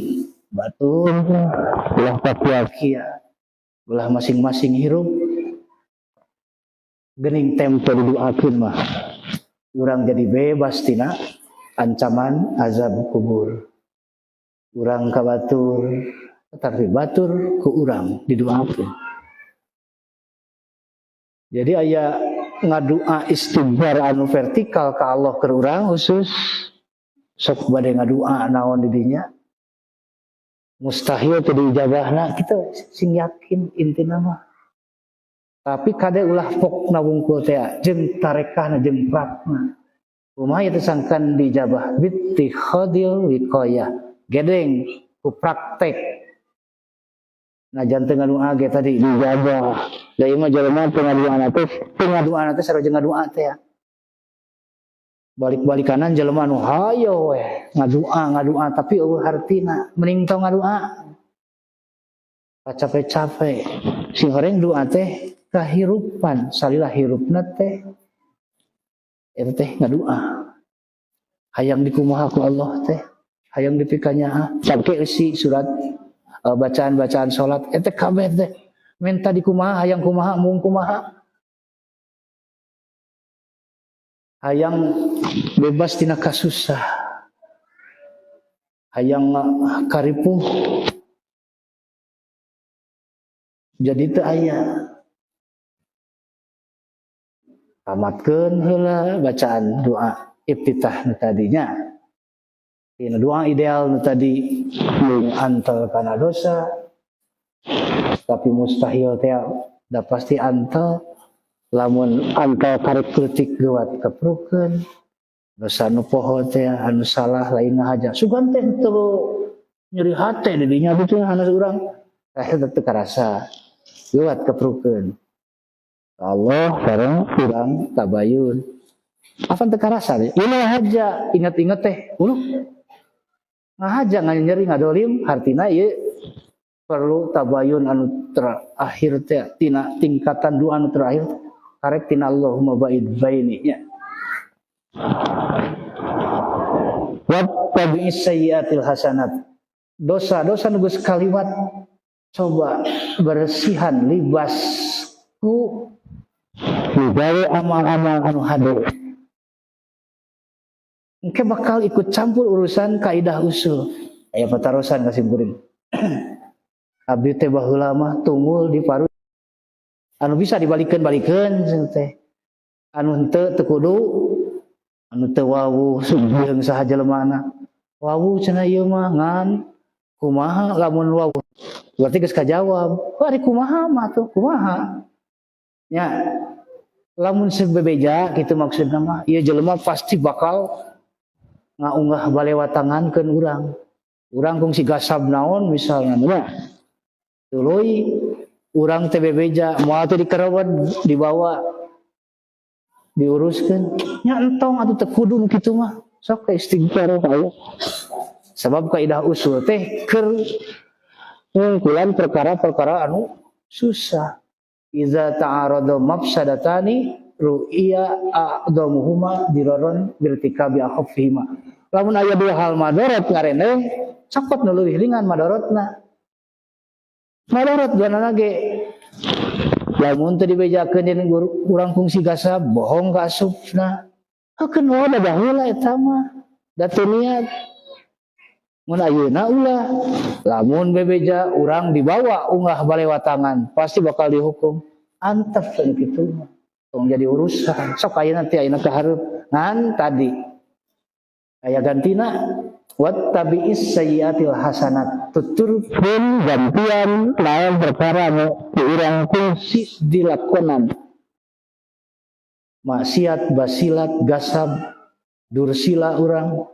A: batur
B: ulah pakia.
A: Ulah masing-masing hirup gening tempo didoakeun mah urang jadi bebas tina ancaman azab kubur. Urang ka batur tetapi batur ku urang didoakeun. Jadi aya ngadua istighfar anu vertikal ka Allah keur urang khusus sok bade ngadua naon di dinya mustahil teu diijabahna kita sing yakin intina mah. Tapi kade ulah pokna wungkul teh jeung tarekahna jeung prakna. Kumaha ieu teh sangkan diijabah bittikhadil wiqayah gedeng ku praktek. Nah janten ngadua ge tadi
B: diijabah. Da ieu mah jelema teu ngaduana teh
A: teu ngaduana teh sarua jeung ngadua teh. Balik-balik kanan jelema nu hayo we ngadua tapi eueuh hartina mending tong ngadua. Capek-capek sing horeng doa teh kahirupan salilah hirupna teh eta teh ngadua. Hayang dikumaha ku Allah teh hayang dipikanyaah sampe eusi surat bacaan-bacaan salat eta kabeh teh minta dikumaha hayang kumaha mung kumaha hayang bebas tina kasusah hayang karipuh jadi teu aya. Tamatkeun heula bacaan doa iftitah nu tadinya. Dina doa ideal nu tadi antel kana dosa tapi mustahil teh da pasti antel lamun antel karek kritik geuwat keprukeun dosa nu poho teh anu salah lain ngahaja sugan teh teu nyeri hate di dinya teh anu urang teh teu karasa geuwat keprukeun Allah sareng urang tabayun apan teu karasa ieu ngahaja ingat-ingat teh uluh ngahaja nganyeri ngadolim hartina ieu perlu tabayun anu terakhir teh tina tingkatan doa anu terakhir karek tina Allahumma ba'id baini nya. Wa tabi'is sayyiatil hasanat. Dosa-dosa nu geus kaliwat coba bersihan libas ku digawe amal-amal anu hade. Engke bakal ikut campur urusan kaidah usul. Aya patarosan ka simkuring. Abdi teh baheula mah tunggul di paru anu bisa dibalikeun-balikeun teh. Anu henteu teu kudu, anu teu wawuh jeung saha jelemana. Wawuh cenah ieu mah ngan kumaha lamun wawuh. Berarti geus kajawab. Ari kumaha mah tuh kumaha. Nya lamun sebebeja kitu maksudna mah ieu jelema pasti bakal ngaunggah balewatangankeun urang. Urang kungsi gasab naon misalnya nya. Tuluy urang teh bebeja moal teh dikerewed dibawa diuruskeun nya entong atuh teu kudu nu kitu mah sok ka istighfar aya. Sabab kaidah usul teh keur ngungkulan perkara-perkara anu susah. Iza ta'arada mafsadatani ru'iya a'dhamuhuma diraron birtikabi akhafihima. Lamun aya dua hal madorot ngarendeng, cokot nu leuwih ringan madorotna. Madorot janana ge lamun teu dibejakeun deui urang kungsi gasab, bohong ka asupna. Hakeun wae da baheula eta mah. Da teu niat. Mun ayeuna ulah, lamun bebeja urang dibawa unggah balewatangan, pasti bakal dihukum. Antep kan kitu mah. Tong jadi urusan. Sok ayeuna teh ayeuna ka hareup. Ngan tadi aya gantina wattabi'is sayyiatil hasanat. Tuturkeun
B: gantian lain perkara nu urang kungsi
A: dilakonan. Maksiat, basilat, gasab, dursila urang.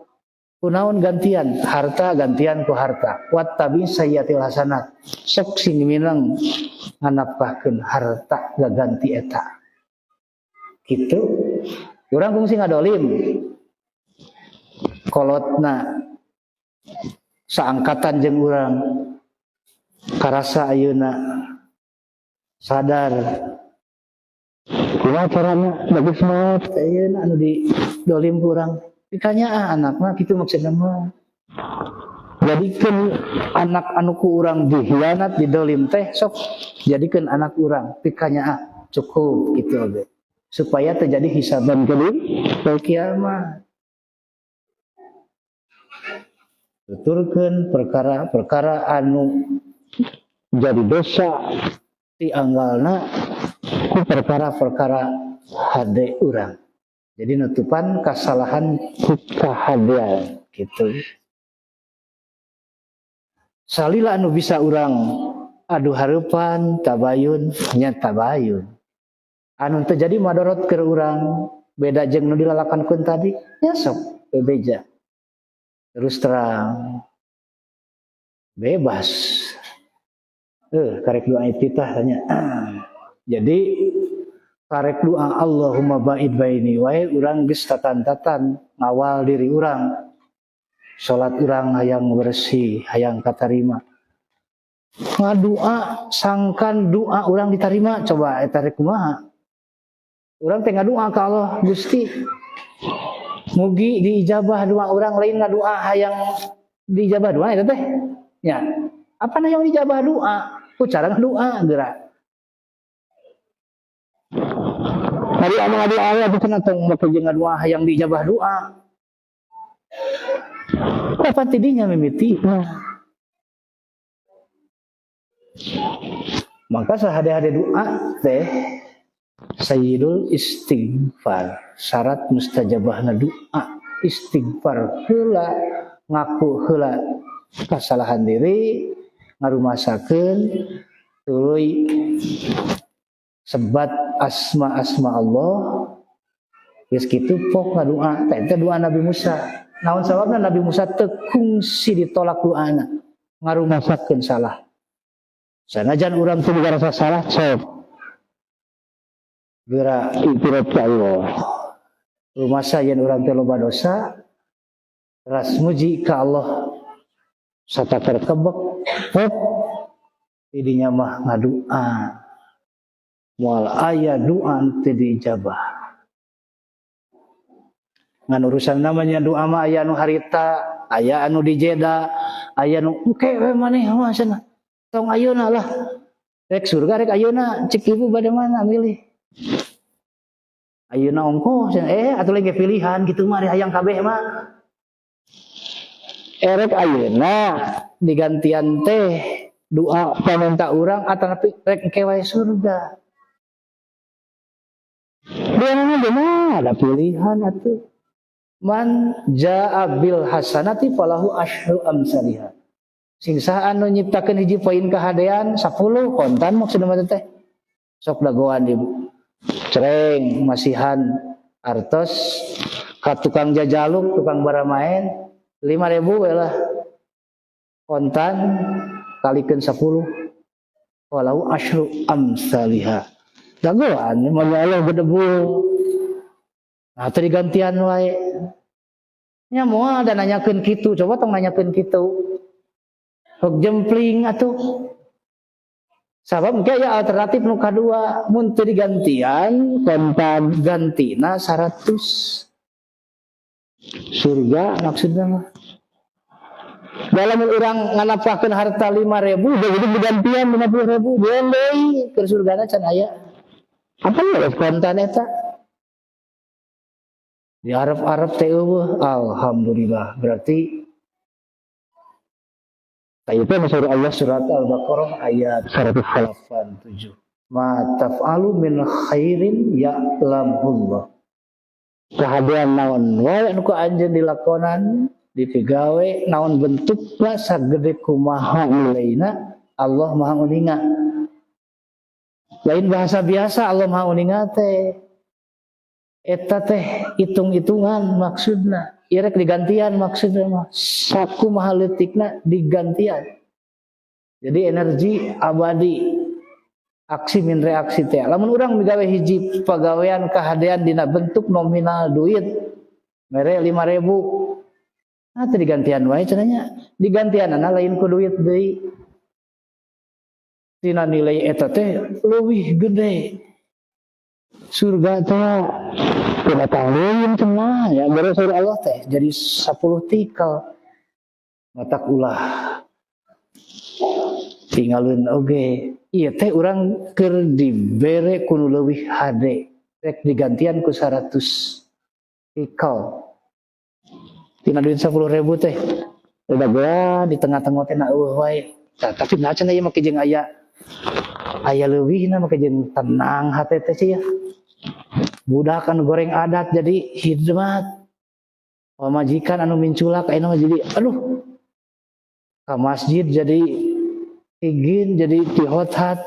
A: Kunaon gantian? Harta gantian ku harta. Wattabi sayyiatil hasanat. Sok sing mineng nganapkahkeun harta gaganti eta. Kitu. Urang kungsi ngadolim. Kolotna saangkatan jeung urang karasa ayeuna sadar
B: kumaha carana bagus mah
A: ayeuna anu didolim ku urang. Dikanya anakna kitu maksudna mah. Jadikeun anak anu ku urang dihianat didolim teh sok jadikeun anak urang pikanya cukup kitu oge. Supaya terjadi hisaban kedua kiamat. Tuturkeun perkara-perkara anu
B: jadi dosa
A: dianggalna ku perkara-perkara hade urang. Jadi nutupan kesalahan ku kahadean gitu. Salila anu bisa urang adu hareupan tabayun nya tabayun. Anu terjadi madorot keur urang beda jeung nu dilalakankeun tadi nya sok bebeja. Terus terang bebas. Karek doa ititah tanya. Jadi karek doa Allahumma ba'id baini wae urang geus tatan-tatan ngawal diri urang. Salat urang hayang bersih, hayang katarima. Ngadua sangkan doa urang ditarima, coba eta rek kumaha? Urang teh ngadua ka Allah Gusti. Mugi diijabah doa urang, lain ngadua hayang diijabah doa eta teh. Nya. Apa na yang dijabah doa? Ku cara ngadoa geura. Hari anu ngadoa we atuh cenah tong make jeung ngadoa hayang diijabah doa. Kapan tidinya mimiti? Maka sahade-hade doa teh sayyidul istighfar, syarat mustajabahna doa istighfar heula, ngaku heula kesalahan diri, ngarumasakeun tuluy sebat asma-asma Allah geus kitu pok ngadoa teh teh doa Nabi Musa. Naon sababna Nabi Musa teu kungsi ditolak doana, ngarumasakeun salah. Sanajan urang teu boga rasa salah sok geura
B: itiraf ka Allah.
A: Rumasa yen urang teh loba dosa ras muji ka Allah sataker kebek pok tidinya mah ngadua moal aya doa teu diijabah. Ngan urusan namanya doa mah aya anu harita, aya anu dijeda, aya anu engke we maneh mah cenah. Tong ayeuna lah. Rek surga rek ayeuna cek ibu bade mana milih. Ayeuna ongkoh cenah atuh lagi pilihan kitu mah hayang kabeh mah. Erek ayeuna digantian teh doa paminta urang atanapi rek engke wae surga. Dia mah ada pilihan atuh. Man jaa bil hasanati falahu asyru amsalihah. Sing saha anu nyiptakeun hiji poin kahadean 10 kontan maksudna mah teh. Sok dagoan ibu. Cereng masihan artos ka tukang jajaluk, tukang baramaen 5.000 we lah. Kontan kalikeun 10 falahu asyru amsalihah. Dagoan mun Allah bedebul. Nah, teu digantian wae. Nya moal da nanyakeun kitu, coba tong nanyakeun kitu. Hok jempling atuh. Sabab engke aya alternatif nu kadua, mun teu digantian kontan gantina 100. Surga maksudnya mah. Dalam urang nganapahkeun harta 5.000, begitu digantian 50.000, beun deui keur surgana can aya. Apa ya kontan eta? Di Arab-Arab teh eueuh, alhamdulillah. Berarti itu maksud Allah surat Al-Baqarah ayat 187. Ma taf'alu min khairin ya'lamullah. Kahadean naon wae anu ku anjeun dilakonan, dipigawe naon bentukna sagede kumaha nilaina, Allah Maha Uninga. Lain bahasa biasa Allah Maha Uninga teh. Eta teh hitung-hitungan maksudna. Irek digantian maksudna mah. Sakumaha leutikna digantian. Jadi energi abadi, aksi min reaksi teh. Lamun urang migawe hiji pagawean kahadean dina bentuk nominal duit mere 5.000. Nah, teu digantian wae cenah nya. Digantianana lain ku duit deui. Tina nilai eta teh leuwih gede. Surga teh tidak tanggung cenah ya, baru surga Allah teh jadi 10 tikal. Matak ulah tinggalin oge. Ieu teh urang keur dibere ku nu leuwih hade, rek digantian ku 100 tikal. Tina duit 10.000 teh udah gua di tengah-tengah teh na eueuh wae. Tah, tapi nah cenah ieu make jeung aya aya leuwihna make jeung tenang hate teh sia. Budak anu goreng adat jadi hidmat. Pamajikan anu minculak ayeuna mah jadi aduh. Ka masjid jadi igin, jadi tihothat,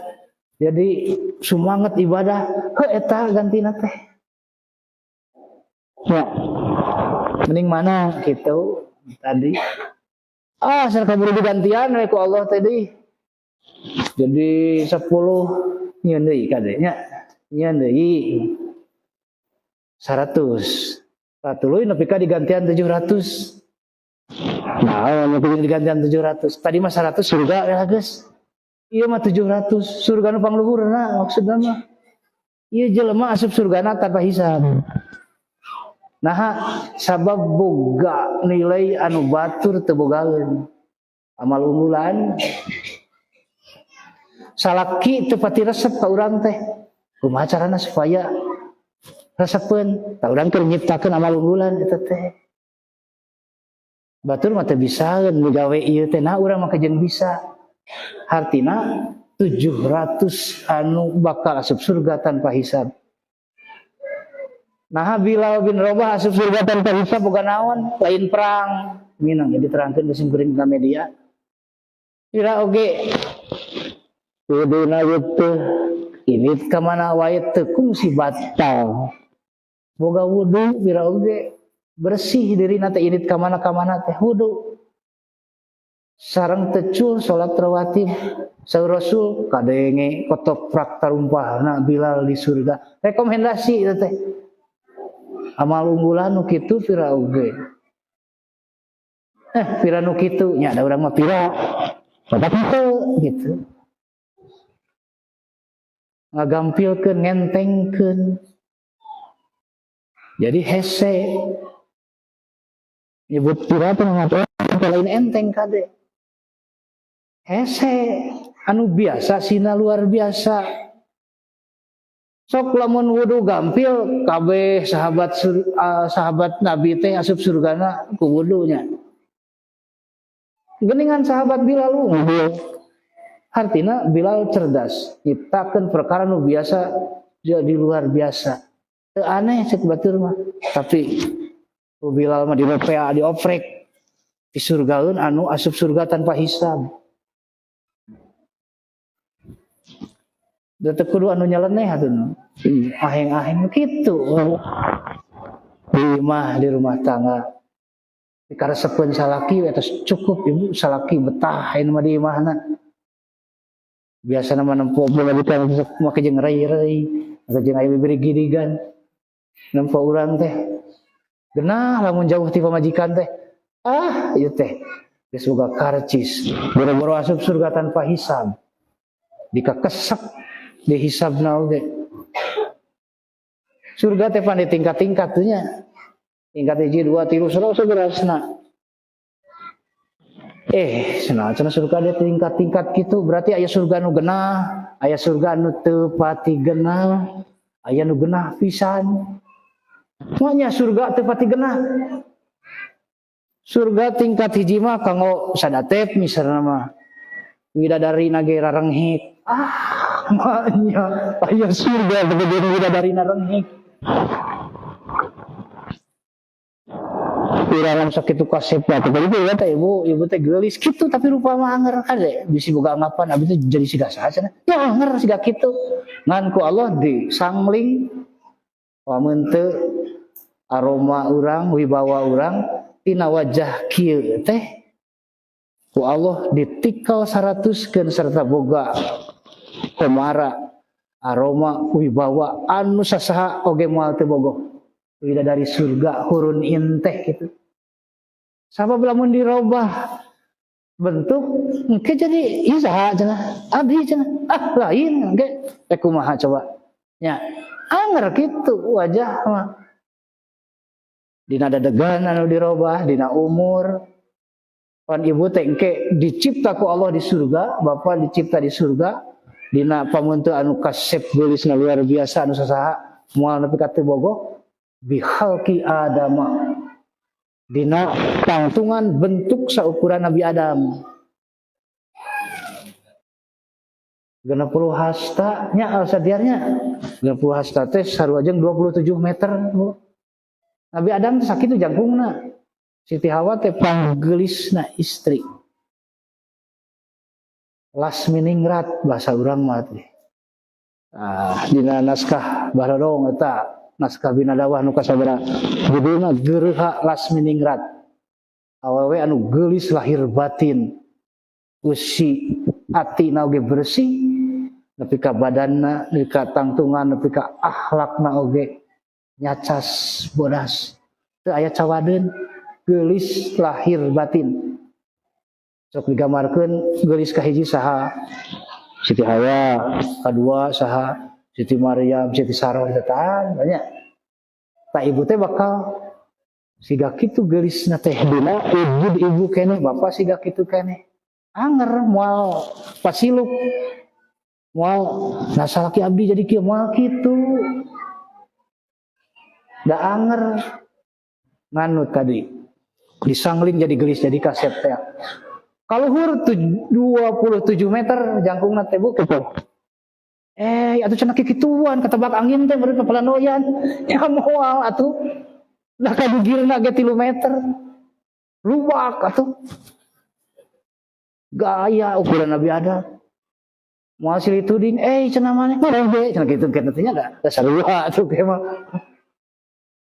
A: jadi sumanget ibadah. Heuh eta gantina teh. Ya. Mending mana gitu tadi. Ah, asal kaburu digantian we ku Allah tadi. Jadi 10 nyeun deui kade nya. Nyeun deui 100. Tuluy nepi ka digantian 700. Nah, nepi digantian 700. Tadi mah 100 surga ya geus. Ieu mah 700 surga nu pangluhurna maksudna mah. Ieu jelema asup surgana tanpa hisab. Nah, sabab boga nilai anu batur teu bogaeun. Amal unggulan. Salaki teu pati resep ka urang teh. Kumaha carana supaya resepeun? Tah urang keur nyiptakeun amal unggulan eta teh. Batur mah teu bisaeun migawe ieu teh, nah urang mah kajeun bisa. Hartina 700 anu bakal asup surga tanpa hisab. Nah, Bilal bin Rabah asup surga tanpa hisab boga naon? Lain perang. Minang jadi terangkeun geus kuring ka media. Kira oge wuduna teu ini ka mana wae teu kungsi batal. Boga wudu pira oge bersih dirina teh init ka mana-ka mana teh wudu. Sareng tecul salat rawatib. Saur Rasul kadenge kotoprak tarumpahna Bilal di surga. Rekomendasi eta teh. Amal unggulan nu kitu pira oge. Pira nu kitu nya da urang mah pira. Bapak kitu gitu. Ngagampilkeun, ngentengkeun. Jadi hese. Nyebut pira teh ngapel lain enteng kade. Hese anu biasa sina luar biasa. Sok lamun wudu gampil kabeh sahabat Nabi teh asup surgana ku wudunya. Geningan sahabat Bilal unggul. Artina Bilal cerdas, nyiptakeun perkara nu biasa jadi luar biasa. Teu aneh cek batur mah, tapi ku Bilal mah di PA dioprek di surgaeun anu asup surga tanpa hisab. Da teu kudu anu nyeleneh atuh. Aheng-aheng kitu. Di imah, di rumah tangga. Dikaresepeun salaki we tos cukup ibu salaki betah ayeuna mah di imahna. Biasana mah nempo pamajikan make jeung rei-rei atau jeung aya bibiri gidigan. Nempo urang teh genah lamun jauh ti pamajikan teh. Ah, ieu teh geus boga karcis. Boro-boro asup surga tanpa hisab. Dikakesek dihisabna oge. Surga teh pan ditingkat-tingkat tuh nya. Tingkat hiji 2 3 saterasna. Cenah cenah surga dia tingkat-tingkat gitu, berarti aya surga nu genah, aya surga nu teu pati genah, aya nu genah pisan. Makanya surga teu pati genah. Surga tingkat hiji mah kanggo sadatep misalna mah. Widadari na ge rarenghik. Ah, maknya aya surga gede widadari na renghik. Urang sakitu kasep teh teh ibu, ibu teh geulis kitu tapi rupa mah anger kade bisi boga anggapan abdi teh jadi siga saha cenah. Ya anger siga kitu. Ngan ku Allah disangling lamun teu aroma urang, wibawa urang tina wajah kieu teh ku Allah ditikal 100keun serta boga komara aroma wibawa anu sasaha oge moal teu bogoh. Widadari surga hurun inteh gitu. Sabab lamun dirobah bentuk engke jadi ieu saha cenah abdi cenah ah lain engke teh kumaha coba nya anger kitu wajah mah dina dadegan anu dirobah dina umur pan ibu teh engke dicipta ku Allah di surga, bapa dicipta di surga dina pamuntu anu kasep geulisna luar biasa anu sasaha moal nepi ka teu bogoh bihalqi adama dina tangtungan bentuk saukuran Nabi Adam. 60 hasta nya al-sadiarnya 60 hasta teh sarua jeung 27 meter Bu. Nabi Adam teh sakitu jangkungna. Siti Hawa teh panggeulisna istri. Lasminingrat bahasa urang mah teh. Ah, dina naskah Barodong eta naskah Binadawah nu kasabaraha judulna Gerha Lasminingrat. Awewe anu geulis lahir batin, usi atina oge bersih, nepi ka badanna, nepi ka tangtungan, nepi ka akhlakna oge nyacas bodas. Teu aya cawadeun, geulis lahir batin. Sok digambarkeun geulis kahiji saha? Siti Hawa, kadua saha? Siti Maryam, Siti Sarah, eta banyak. Tak ibu teh bakal siga kitu geulisna teh dina ibu ibu keneh, bapak siga kitu keneh. Anger moal pasiluk. Moal nah salaki abdi jadi kieu moal kitu. Da anger nganut tadi. Disangling jadi geulis jadi kasep teh. Kaluhur 27 meter jangkungna teh bu kitu. Atuh cenah kikituan ketebak angin teh meureun papalanoyan. Ya moal atuh. Da kadugirna ge 3 meter. Lubak atuh. Gaya ukuran Nabi Adam. Moal silih tuding, cenah maneh maneh cenah kitu kitu teh nya da sarua atuh ge mah.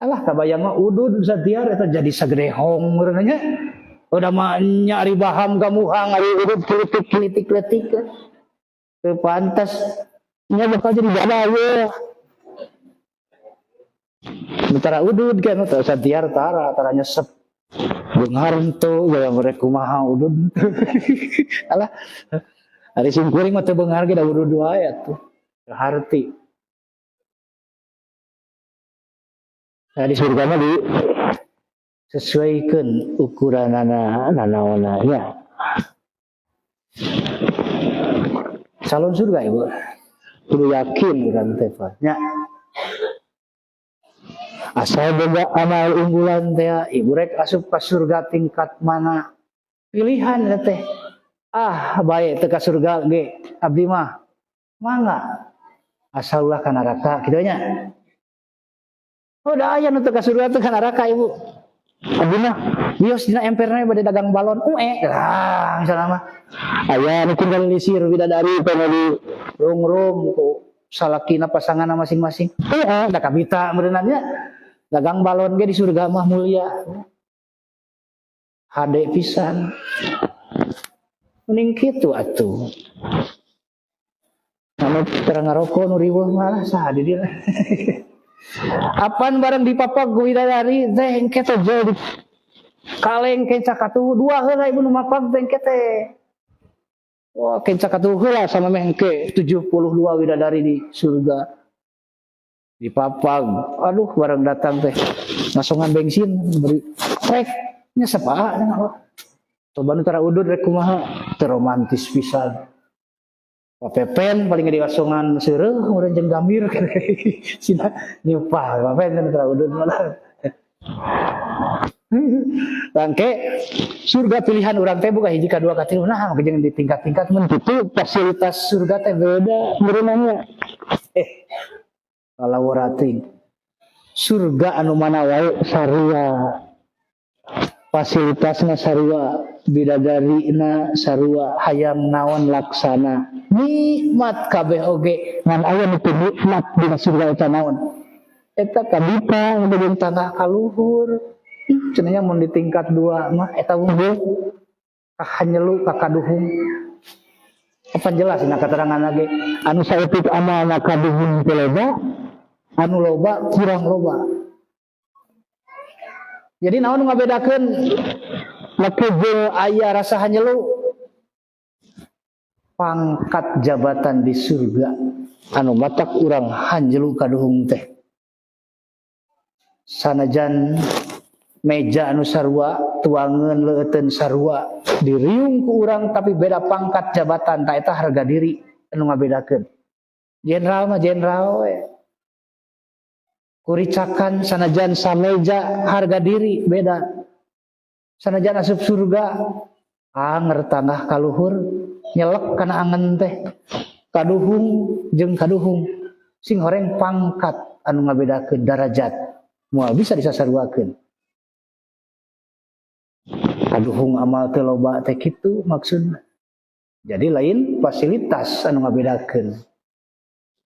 A: Alah kabayang mah udud satiar eta jadi sagede hong meureun nya. Udah mah nya ari baham gamuhang ari udud klitik-klitik letik. Teu pantas nya bakal jadi bahaya. Betara udud kan teu satiar tara tara nyesep. Beunghar henteu gaya mereka kumaha udud. Alah ari simkuring mah teu beunghar ge da udud wae atuh. Teu harti. Nah, di surga mah di sesuaikan ukuranana nanaona nya. Calon surga ibu. Kudu yakin urang teh nya. Asal boga amal unggulan teh ibu rek asup ka surga tingkat mana? Pilihan teh. Ah, bae teu ka surga ge abdi mah. Mangga. Asal ulah ka neraka kitu nya. Oh, da aya nu teu ka surga teu ka neraka ibu. Abdi mah bios dina emperna bade dagang balon. Ah, misalna mah. Aya nu tinggal lisir bidadari pernah di rung-rung ku salakina pasanganna masing-masing. Da kabita meureunna nya. Dagang balon ge di surga mah mulia. Hade pisan. Mending kitu atuh. Anu teu ngaroko nu riweuh malah saha di dieu. Apan bareng dipapag widadari teh engke teh jadi kaleng kenca katuhu dua heula ibu nu mapag teh engke teh. Wah, kenca katuhu heula sama meh engke 72 widadari di surga. Dipapag. Aduh bareng datang teh. Ngasongan bensin beri trek nya sapaa nya. Coba nu tara udud rek kumaha, teu romantis pisan. Papepen paling diwasongan seureuh meureun jeung gambir sina nyupah papen nu tara udud malah. Bangke surga pilihan urang teh buka hiji ka dua ka tilu, nah jeung di tingkat-tingkat mun kitu fasilitas surga teh beda meureunanya. Kalau rating surga anu mana wae sarua fasilitasna, sarua bidadarina, sarua hayang naon laksana, nikmat kabeh oge. Ngan aya nu teu nikmat dina surga eta naon? Eta kabita jeung tangah kaluhur cenah. Mun di tingkat dua mah eta unggul kahanyelu ka kaduhung. Apa jelas dina keterangan lagi anu saeutik amalna kaduhung teu loba, anu loba kurang loba. Jadi naon ngabedakeun laki jeung aya rasa hanyelu? Pangkat jabatan di surga anu matak urang hanjelu kaduhung teh. Sanajan meja anu sarua, tuangan leuteun sarua, diriung ku urang, tapi beda pangkat jabatan. Tak eta harga diri anu ngabedakeun. Jenderal mah jenderal we. Kuricakan sanajan sameja, harga diri beda. Sanajan asup surga anger tangah kaluhur nyelek kana angen teh, kaduhung jeung kaduhung. Sing horeng pangkat anu ngabedakeun, darajat moal bisa disasaruakeun. Kaduhung amal teu loba teh kitu maksudna. Jadi lain fasilitas anu ngabedakeun,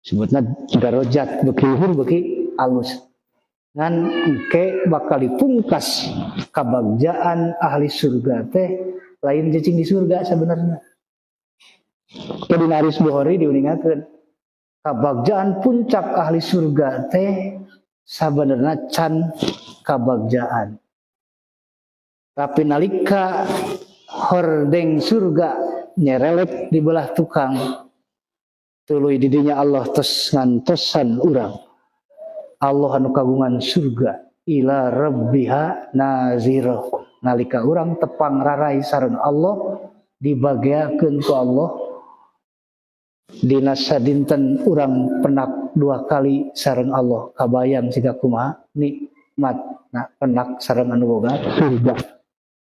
A: sebutna darajat beuki luhur beuki alus. Ngan engke bakal dipungkas kabagjaan ahli surga teh lain cicing di surga sebenarnya. Jadi hadis Bukhari diuningakeun kabagjaan puncak ahli surga teh sabenerna can kabagjaan. Tapi nalika hordeng surga nyerelek di belah tukang, tuluy didinya Allah tos ngantosan urang. Allah anu kagungan surga ila rabbiha nazirah. Nalika urang tepang rarai sareng Allah, dibagiakeun ku Allah dina sadinten urang penak dua kali sareng Allah, kabayang siga kumaha nikmat nah penak sareng anu boga surga.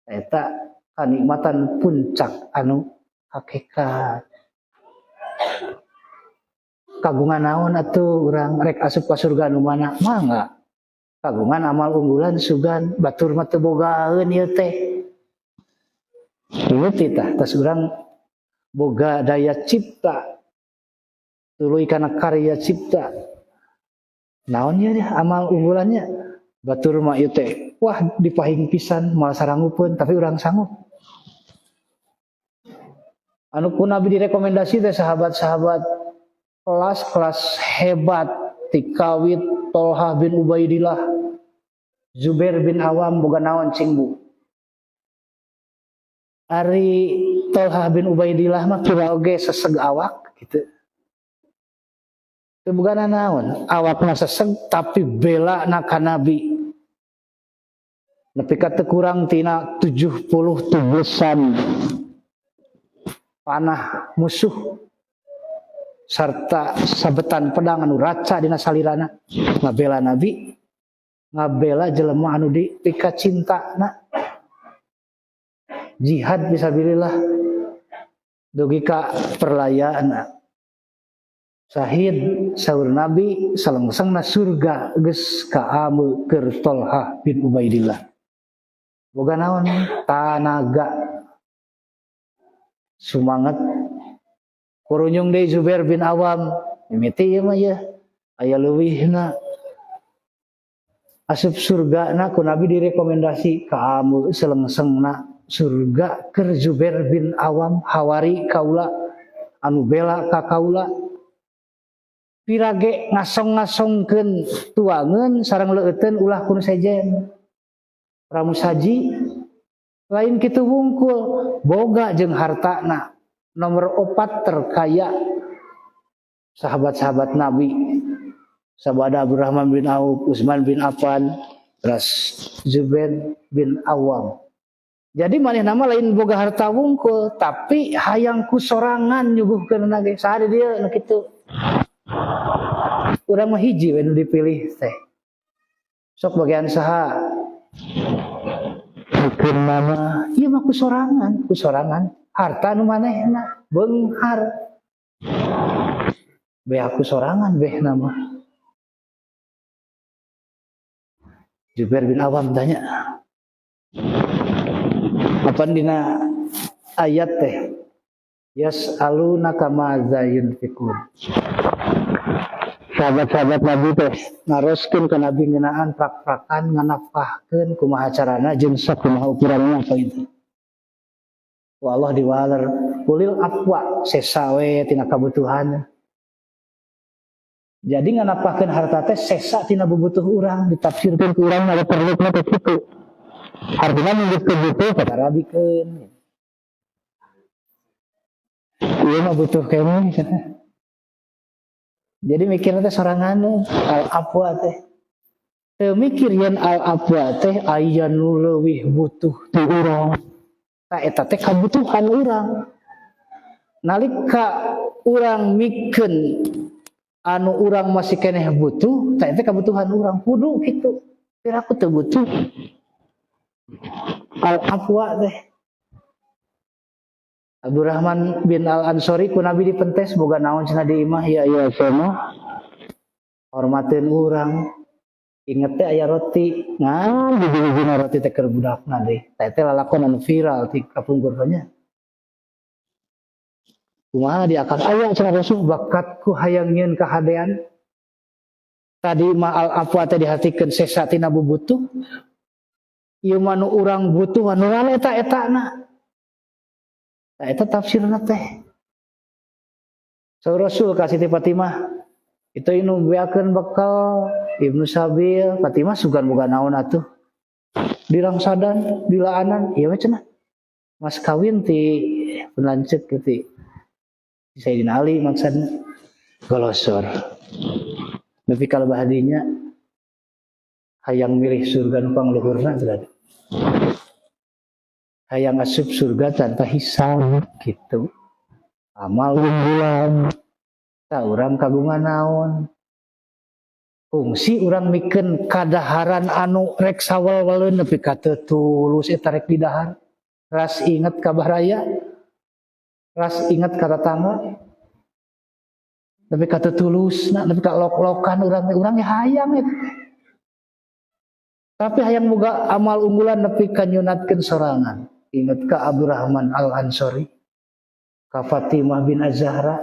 A: Eta kanikmatan puncak anu hakikat. Kagungan naon atuh urang rek asup ka surga anu mana? Mangga kagungan amal unggulan, sugan batur mah teu bogaeun ieu teh. Mimiti tah tas urang boga daya cipta, tuluy kana karya cipta. Naon ieu amal unggulannya? Batur mah ieu teh wah dipahing pisan moal saranggupeun, tapi urang sanggup. Anu ku Nabi direkomendasi teh sahabat-sahabat kelas-kelas hebat, tikawit Tolhah bin Ubaidillah, Zubair bin Awam boga naon cing bu? Ari Tolhah bin Ubaidillah mah kira oge seseg awak gitu. Teu boga naon, awakna seseg tapi bela na ka Nabi. Nepi ka teu kurang tina 70 tubesan panah musuh sarta sabetan pedang anu raca dina salirana, ngabela Nabi, ngabela jelema anu dipika cintana, jihad fisabilillah dugi ka perlayana sahid. Saur Nabi, salengsengna surga geus kaame keur Tolhah bin Ubaidillah. Boga naon? Tanaga, sumangat. Kurunyung deui Zubair bin Awam, mimiti ieu mah ya aya leuwihna. Asup surga na ku Nabi direkomendasi kamu selengsengna surga keur Zubair bin Awam, hawari kaula anu bela ka kaula. Pirage ngasong-ngasongkeun tuangeun sareng leueuteun ulah kun sejen pramusaji. Lain kitu wungkul, boga jeung hartana nomor 4 terkaya sahabat-sahabat Nabi sabada Abdurrahman bin Auf, Utsman bin Affan. Ras Zubair bin Awam. Jadi manehna mah lain boga harta wungkul, tapi hayang ku sorangan nyuguhkeun ge saha di dieu nu kitu. Urang mah hiji we nu dipilih teh. Sok bagian saha? Bukan mama, ieu mah ku sorangan. Harta nu manehna beunghar. Beh aku sorangan behna mah. Zubair bin Awam tanya, apa dina ayat teh? Yas'alunaka madza yunfikun. Sahabat-sahabat Nabi teh naroskeun ka Nabi ngeunaan prak-prakan nganafkahkeun kumaha carana jeung sakumaha ukuranna apa itu. Wa Allah diwaler ulil afwa sesa we tina kabutuhan. Jadi nganafkahkeun harta teh sesa tina bubutuh urang ditafsirkeun ku urang ada perluna teh kitu. Artinya minggu butuh karabikeun. Ieu mah butuh keneh cenah. Jadi mikirna teh sorangan al afwa teh. Teu mikir yen al afwa teh aya nu leuwih butuh ti urang. Tah eta teh kabutuhan urang. Nalika urang mikeun anu urang masih keneh butuh, tah eta kabutuhan urang kudu kitu. Piraku teu butuh. Al afwa teh. Abdurrahman bin Al Ansori ku Nabi dipentes boga naon cenah di imah ya ya sama hormateun urang inget teh aya roti ngan biji-bijina roti teh keur budakna deui teh teh lalakon anu viral ti kapungkur nya kumaha di akal aya cenah Rasul bakatku hayang nyieun kahadean tadi mah al afwa teh dihatikeun sesa tina bubutuh ieu mah nu urang butuh anu eta etana. Nah, itu tafsirna teh. So Rasul ka Siti Fatimah itu inu beakeun bekal Ibnu Sabil, Fatimah sugan boga naon atuh. Dirangsadan, dilaanan, ieu we cenah. Mas kawin ti lanceuk ti Sayyidina Ali maksudna golosor. Nepi ka lebah dinya hayang milih surga nu pangluhurna berarti. Hayang asup surga tanpa hisab gitu. Amal unggulan. Ta urang kagungan naon. Fungsi urang mikeun kadaharan anu rek sawel-weleun nepi ka teu tulus eta rek didahar. Ras inget ka baraya. Ras inget ka tatangga. Nepi ka teu tulusna, nepi ka lok-lokan urang ge hayang eta. Tapi hayang boga amal unggulan nepi ka nyunatkeun sorangan. Ingat ka Abdurrahman Al-Ansori, ka Fatimah bin Az-Zahra,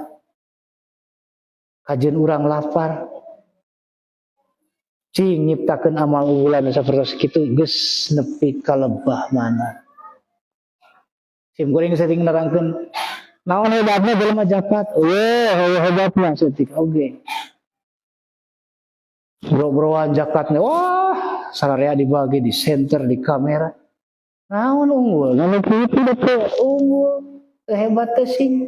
A: kajen urang lapar, cing nyiptakeun amal unggulan sapertos kitu geus nepi ka lebah mana. Sim kuring sering nerangkeun naon hebatna jelema zakat, eueuh hebatna saeutik oge. Bro-broan zakatna wah sararea dibagi di center di kamera. Naon unggul, naon kitu teh unggul, hebat teh sih.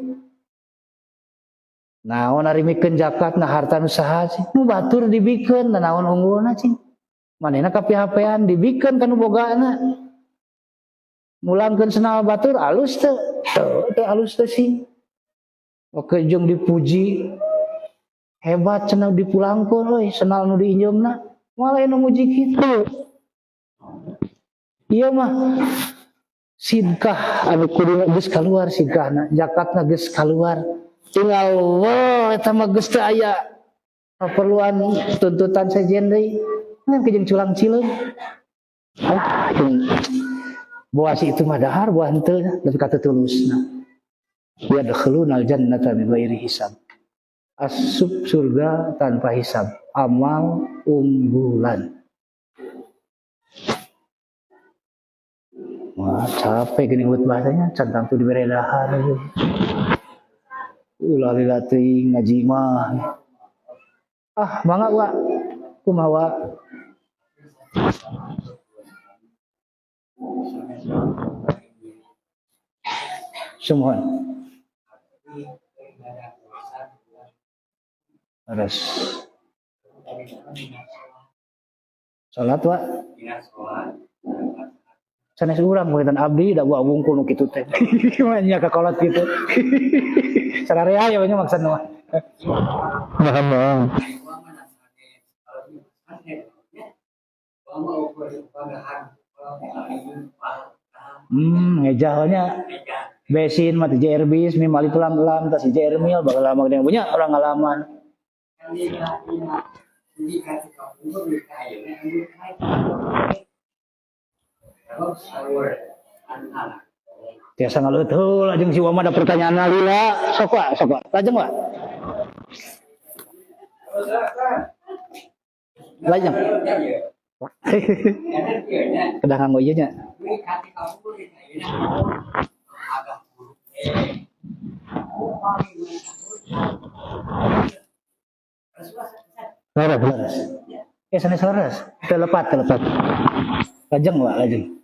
A: Naon ari mikeun zakatna harta nu saha sih? Nu batur dibikeun, naon unggulna cing? Manehna kapihapean dibikeun ka nu bogana. Mulangkeun senal batur alus teu? Teu alus teh sih. Oke jeung dipuji hebat cenah dipulangkeun euy senal nu diinjeumna. Malah nu muji kitu. Ieu mah sidkah anu kudu geus kaluar sidkahna, zakatna geus kaluar. Tinggal wah eta mah geus teu aya keperluan tuntutan sejen deui. Ngan jeung culang cileung. Ah, jeung buah si itu mah dahar buah henteu nepi ka teu tulusna. Yadkhulunal jannata bighairi hisab. Asup surga tanpa hisab, amal unggulan. Wah, capek gini buat bahasanya, centang tuh diberi dahar. Ulah lila teuing ngaji mah. Ah, mangga wa. Kumaha wa? Sumuhun. Terus. Salat wa. Sanes urang panginten, abdi da buah wungkul nu kitu teh. Nya ka kolot kitu. Sararea ya nya maksudna mah.
B: Mohon mohon.
A: Ngejah nya besin mah teh JR bis mim alif lam lam tas JR mil bakal lama gede punya orang ngalaman. Tiasa ngaleueut heula jeung si Wama ada pertanyaan lila. Sok wa, sok wa. Lajeng wa. Lajeng. Kedah nganggo ieu nya.
B: Leres, leres.
A: Sanes leres. Teu lepat, teu lepat. Lajeng wa, lajeng.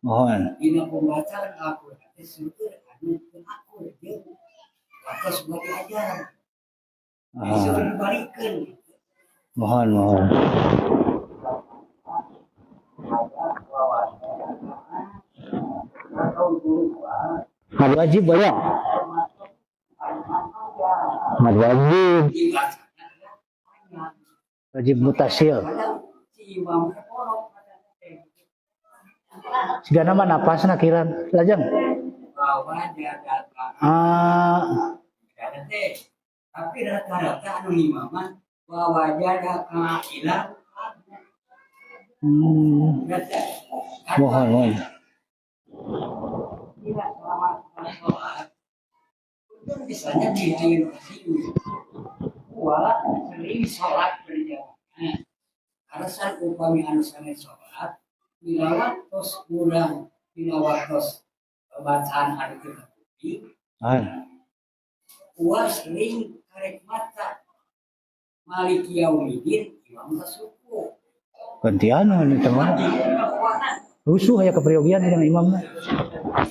A: Mohon.
C: Dina pembacaan Al-Qur'an teh seueur anu teu akur jeung watos bagi ajaran. Seueur dibalikeun.
A: Mohon, mohon.
B: Mad
A: wajib banyak.
B: Mad wajib.
A: Wajib mutasil. Sigana mah napasna kirang lajeng. Ah.
C: Tapi rata-rata anu imaman wawajada kaila.
A: Mohon, mohon.
C: Tidak selama sholat. Itu misalnya di air sini. Gua sering sholat berjamaah. Alasan upami anu sanes sholat, bila waktos urang, bila waktos bacaan anu teu kapuping, gua sering karek mata Maliki Yaumidin imam kasuku.
A: Gantian anu teh mah. Rusuh aya kepriogian jeung imamna.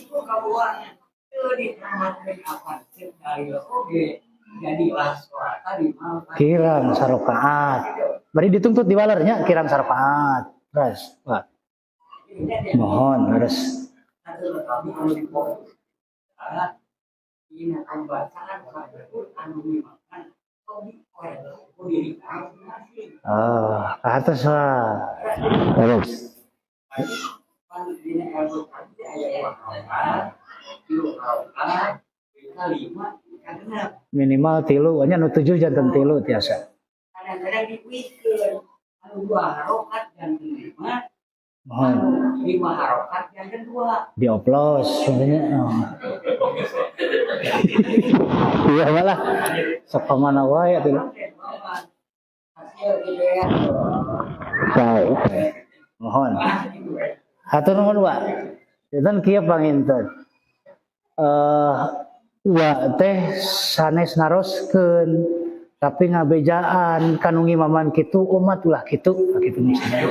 C: Iku kabuana teu ditamatkeun apan teu dalil oge. Jadilah sholat tadi mal.
A: Kirang sarokaat. Bari dituntut di walernya kirang sarokaat. Terus, Pak. Mohon terus. Ah, ke atas Pak.
B: Terus.
A: Minimal 3, nya nu 7 janten 3 tiasa.
C: Kadang-kadang dikuitkeun anu 2 harokat janten 5.
A: Mohon.
C: 5 harokat janten 2.
A: Dioplos sebenarnya. Oh. Iya malah sok mana wae atuh.
B: Sae.
A: Mohon. Hatur nuhun Pak. Janten kieu panginten. Wa teh sanes naroskeun tapi ngabejaan kanu ngimaman kitu umat ulah kitu kitu misalnya.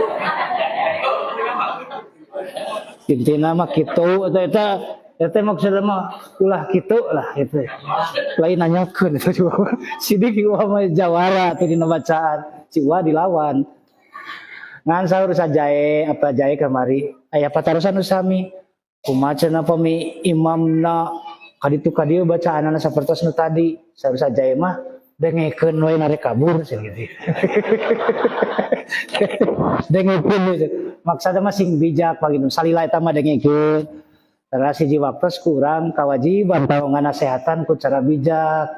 A: Intina mah kitu eta eta maksudna mah ulah kitu lah gitu. Lain nanyakeun eta sidik wa mah jawara teh dina bacaan si wa dilawan. Ngan saur sajae apa jae kamari aya patarosan nu sami kumaha cenah pami imamna kaditu kadieu bacaanana sapertos nu tadi saur sajae mah dengekeun we narek kabur cenah gitu. Dengekeun we maksudna mah sing bijak paginten salila eta mah dengekeun. Teras hiji waktos kurang kawajiban tau nganasehatan ku cara bijak.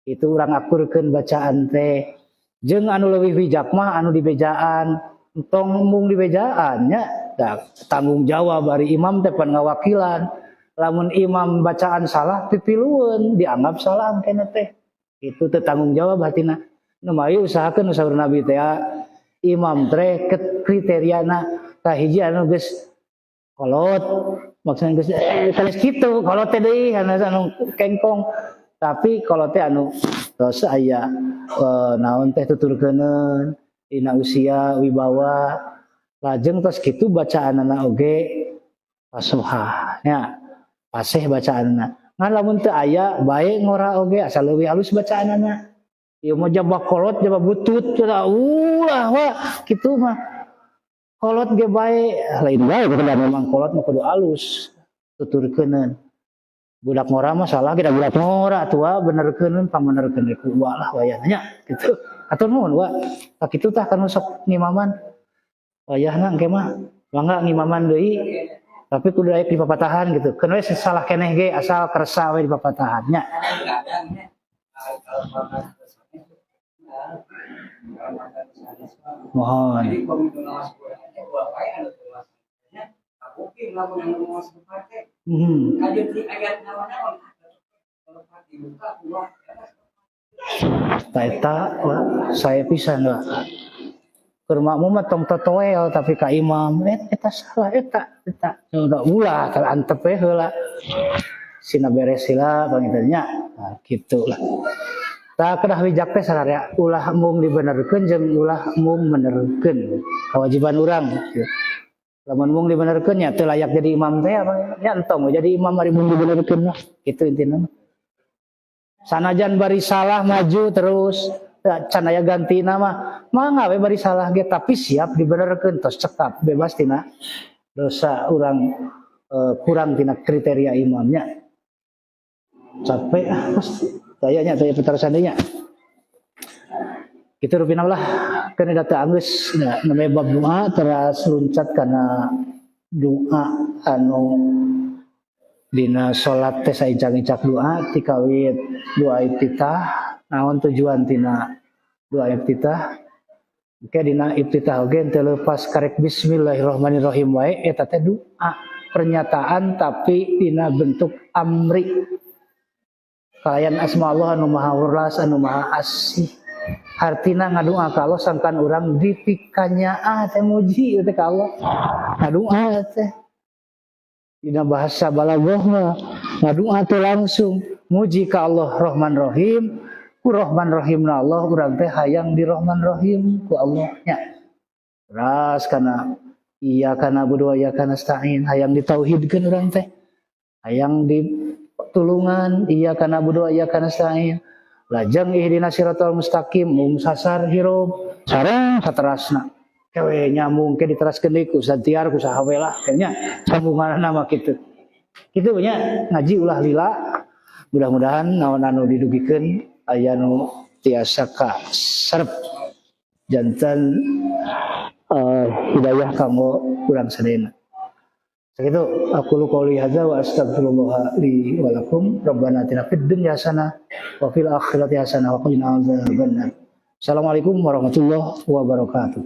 A: Itu urang akurkeun bacaan teh. Jeung anu leuwih bijak mah anu dibejaan, entong mung dibejaan nya. Da tanggung jawab ari imam teh pan ngawakilan. Lamun imam bacaan salah pipilueun dianggap salah engkena teh. Itu teh tanggung jawab hatina. Nu mayu usahakeun saur Nabi teh imam teh kriteriana kahiji anu geus kolot maksudna geus sanes kitu kolot teh deui anu kengkong tapi kolot teh anu tos aya naon teh tuturkeuneun dina usia wibawa lajeng tos kitu bacaanana oge fasohah nya paseh bacaanana ngan lamun teu aya bae ngora oge asal leuwih halus bacaanana. Ieu mah jaba kolot jaba butut cenah ulah wa kitu mah. Kolot ge bae, lain bae kudu memang kolot mah kudu alus tuturkeuneun. Budak ngora mah salah kita budak ngora tua benerkeun pangbenerkeun ku uwa lah wayahna nya kitu. Atur nuhun wa. Tah kitu tah kanu sok ngimaman. Wayahna engke mah mangga ngimaman deui tapi kudu aya di papatahan gitu. Keun we salah keneh ge asal kersa we di papatahan nya. Mohon. Eta saya pisan lah. Keur makmum mah tong totoel tapi ka imam eta salah eta eta. Udah ulah kalau antep we heula. Sina beres heula panginten nya. Nah, kitu lah. Tah kedah bijak teh sararea ulah mung dibenerkeun jeung ulah mung menerkeun kewajiban urang gitu. Lamun mung dibenerkeun nya teu layak jadi imam teh apa nya entong jadi imam ari mung dibenerkeun lah kitu intina mah. Sanajan bari salah maju terus can aya gantina mah mangga we bari salah ge tapi siap dibenerkeun tos cekap bebas tina dosa urang kurang tina kriteria imamnya. Capek ah kayaknya saya petarosan nya. Kitu rupina lah kana data anggeus nah, namanya bab doa teras luncat kana doa anu dina salat teh saicang-icak doa tikawit doa iftitah naon tujuan tina doa iftitah engke dina iftitah oge teu leupas karek bismillahirrahmanirrahim wae eta teh doa pernyataan tapi dina bentuk amri kalayan asma Allah anu maha welas anu maha asih hartina ngadua ka Allah sangkan urang dipikanyaah teh muji teh ka Allah ngadua teh dina bahasa balaghah mah ngadua teh langsung muji ka Allah Rahman Rahim ku Rahman Rahim na Allah urang teh hayang di Rahman Rahim ku Allah nya ras kana iya kana budu wa iyyaka nasta'in hayang ditauhidkeun urang teh hayang di tulungan iyyaka na'budu wa iyyaka nasta'in lajeng ihdinas siratal mustaqim mung sasar hirup sareng saterasna kewe nyambung ke diteraskeun deui ku Ustaz Tiar ku saha we lah nya sambunganna mah kitu kitu nya ngaji ulah lila mudah-mudahan naon anu didugikeun aya nu tiasa ka serep janten hidayah kanggo urang sadayana. Sakitu aku qouli hadza wa astaghfirullah li wa lakum rabbana atina fid dunya hasanah wa fil akhirati hasanah wa qina adzabannar. Assalamualaikum warahmatullahi wabarakatuh.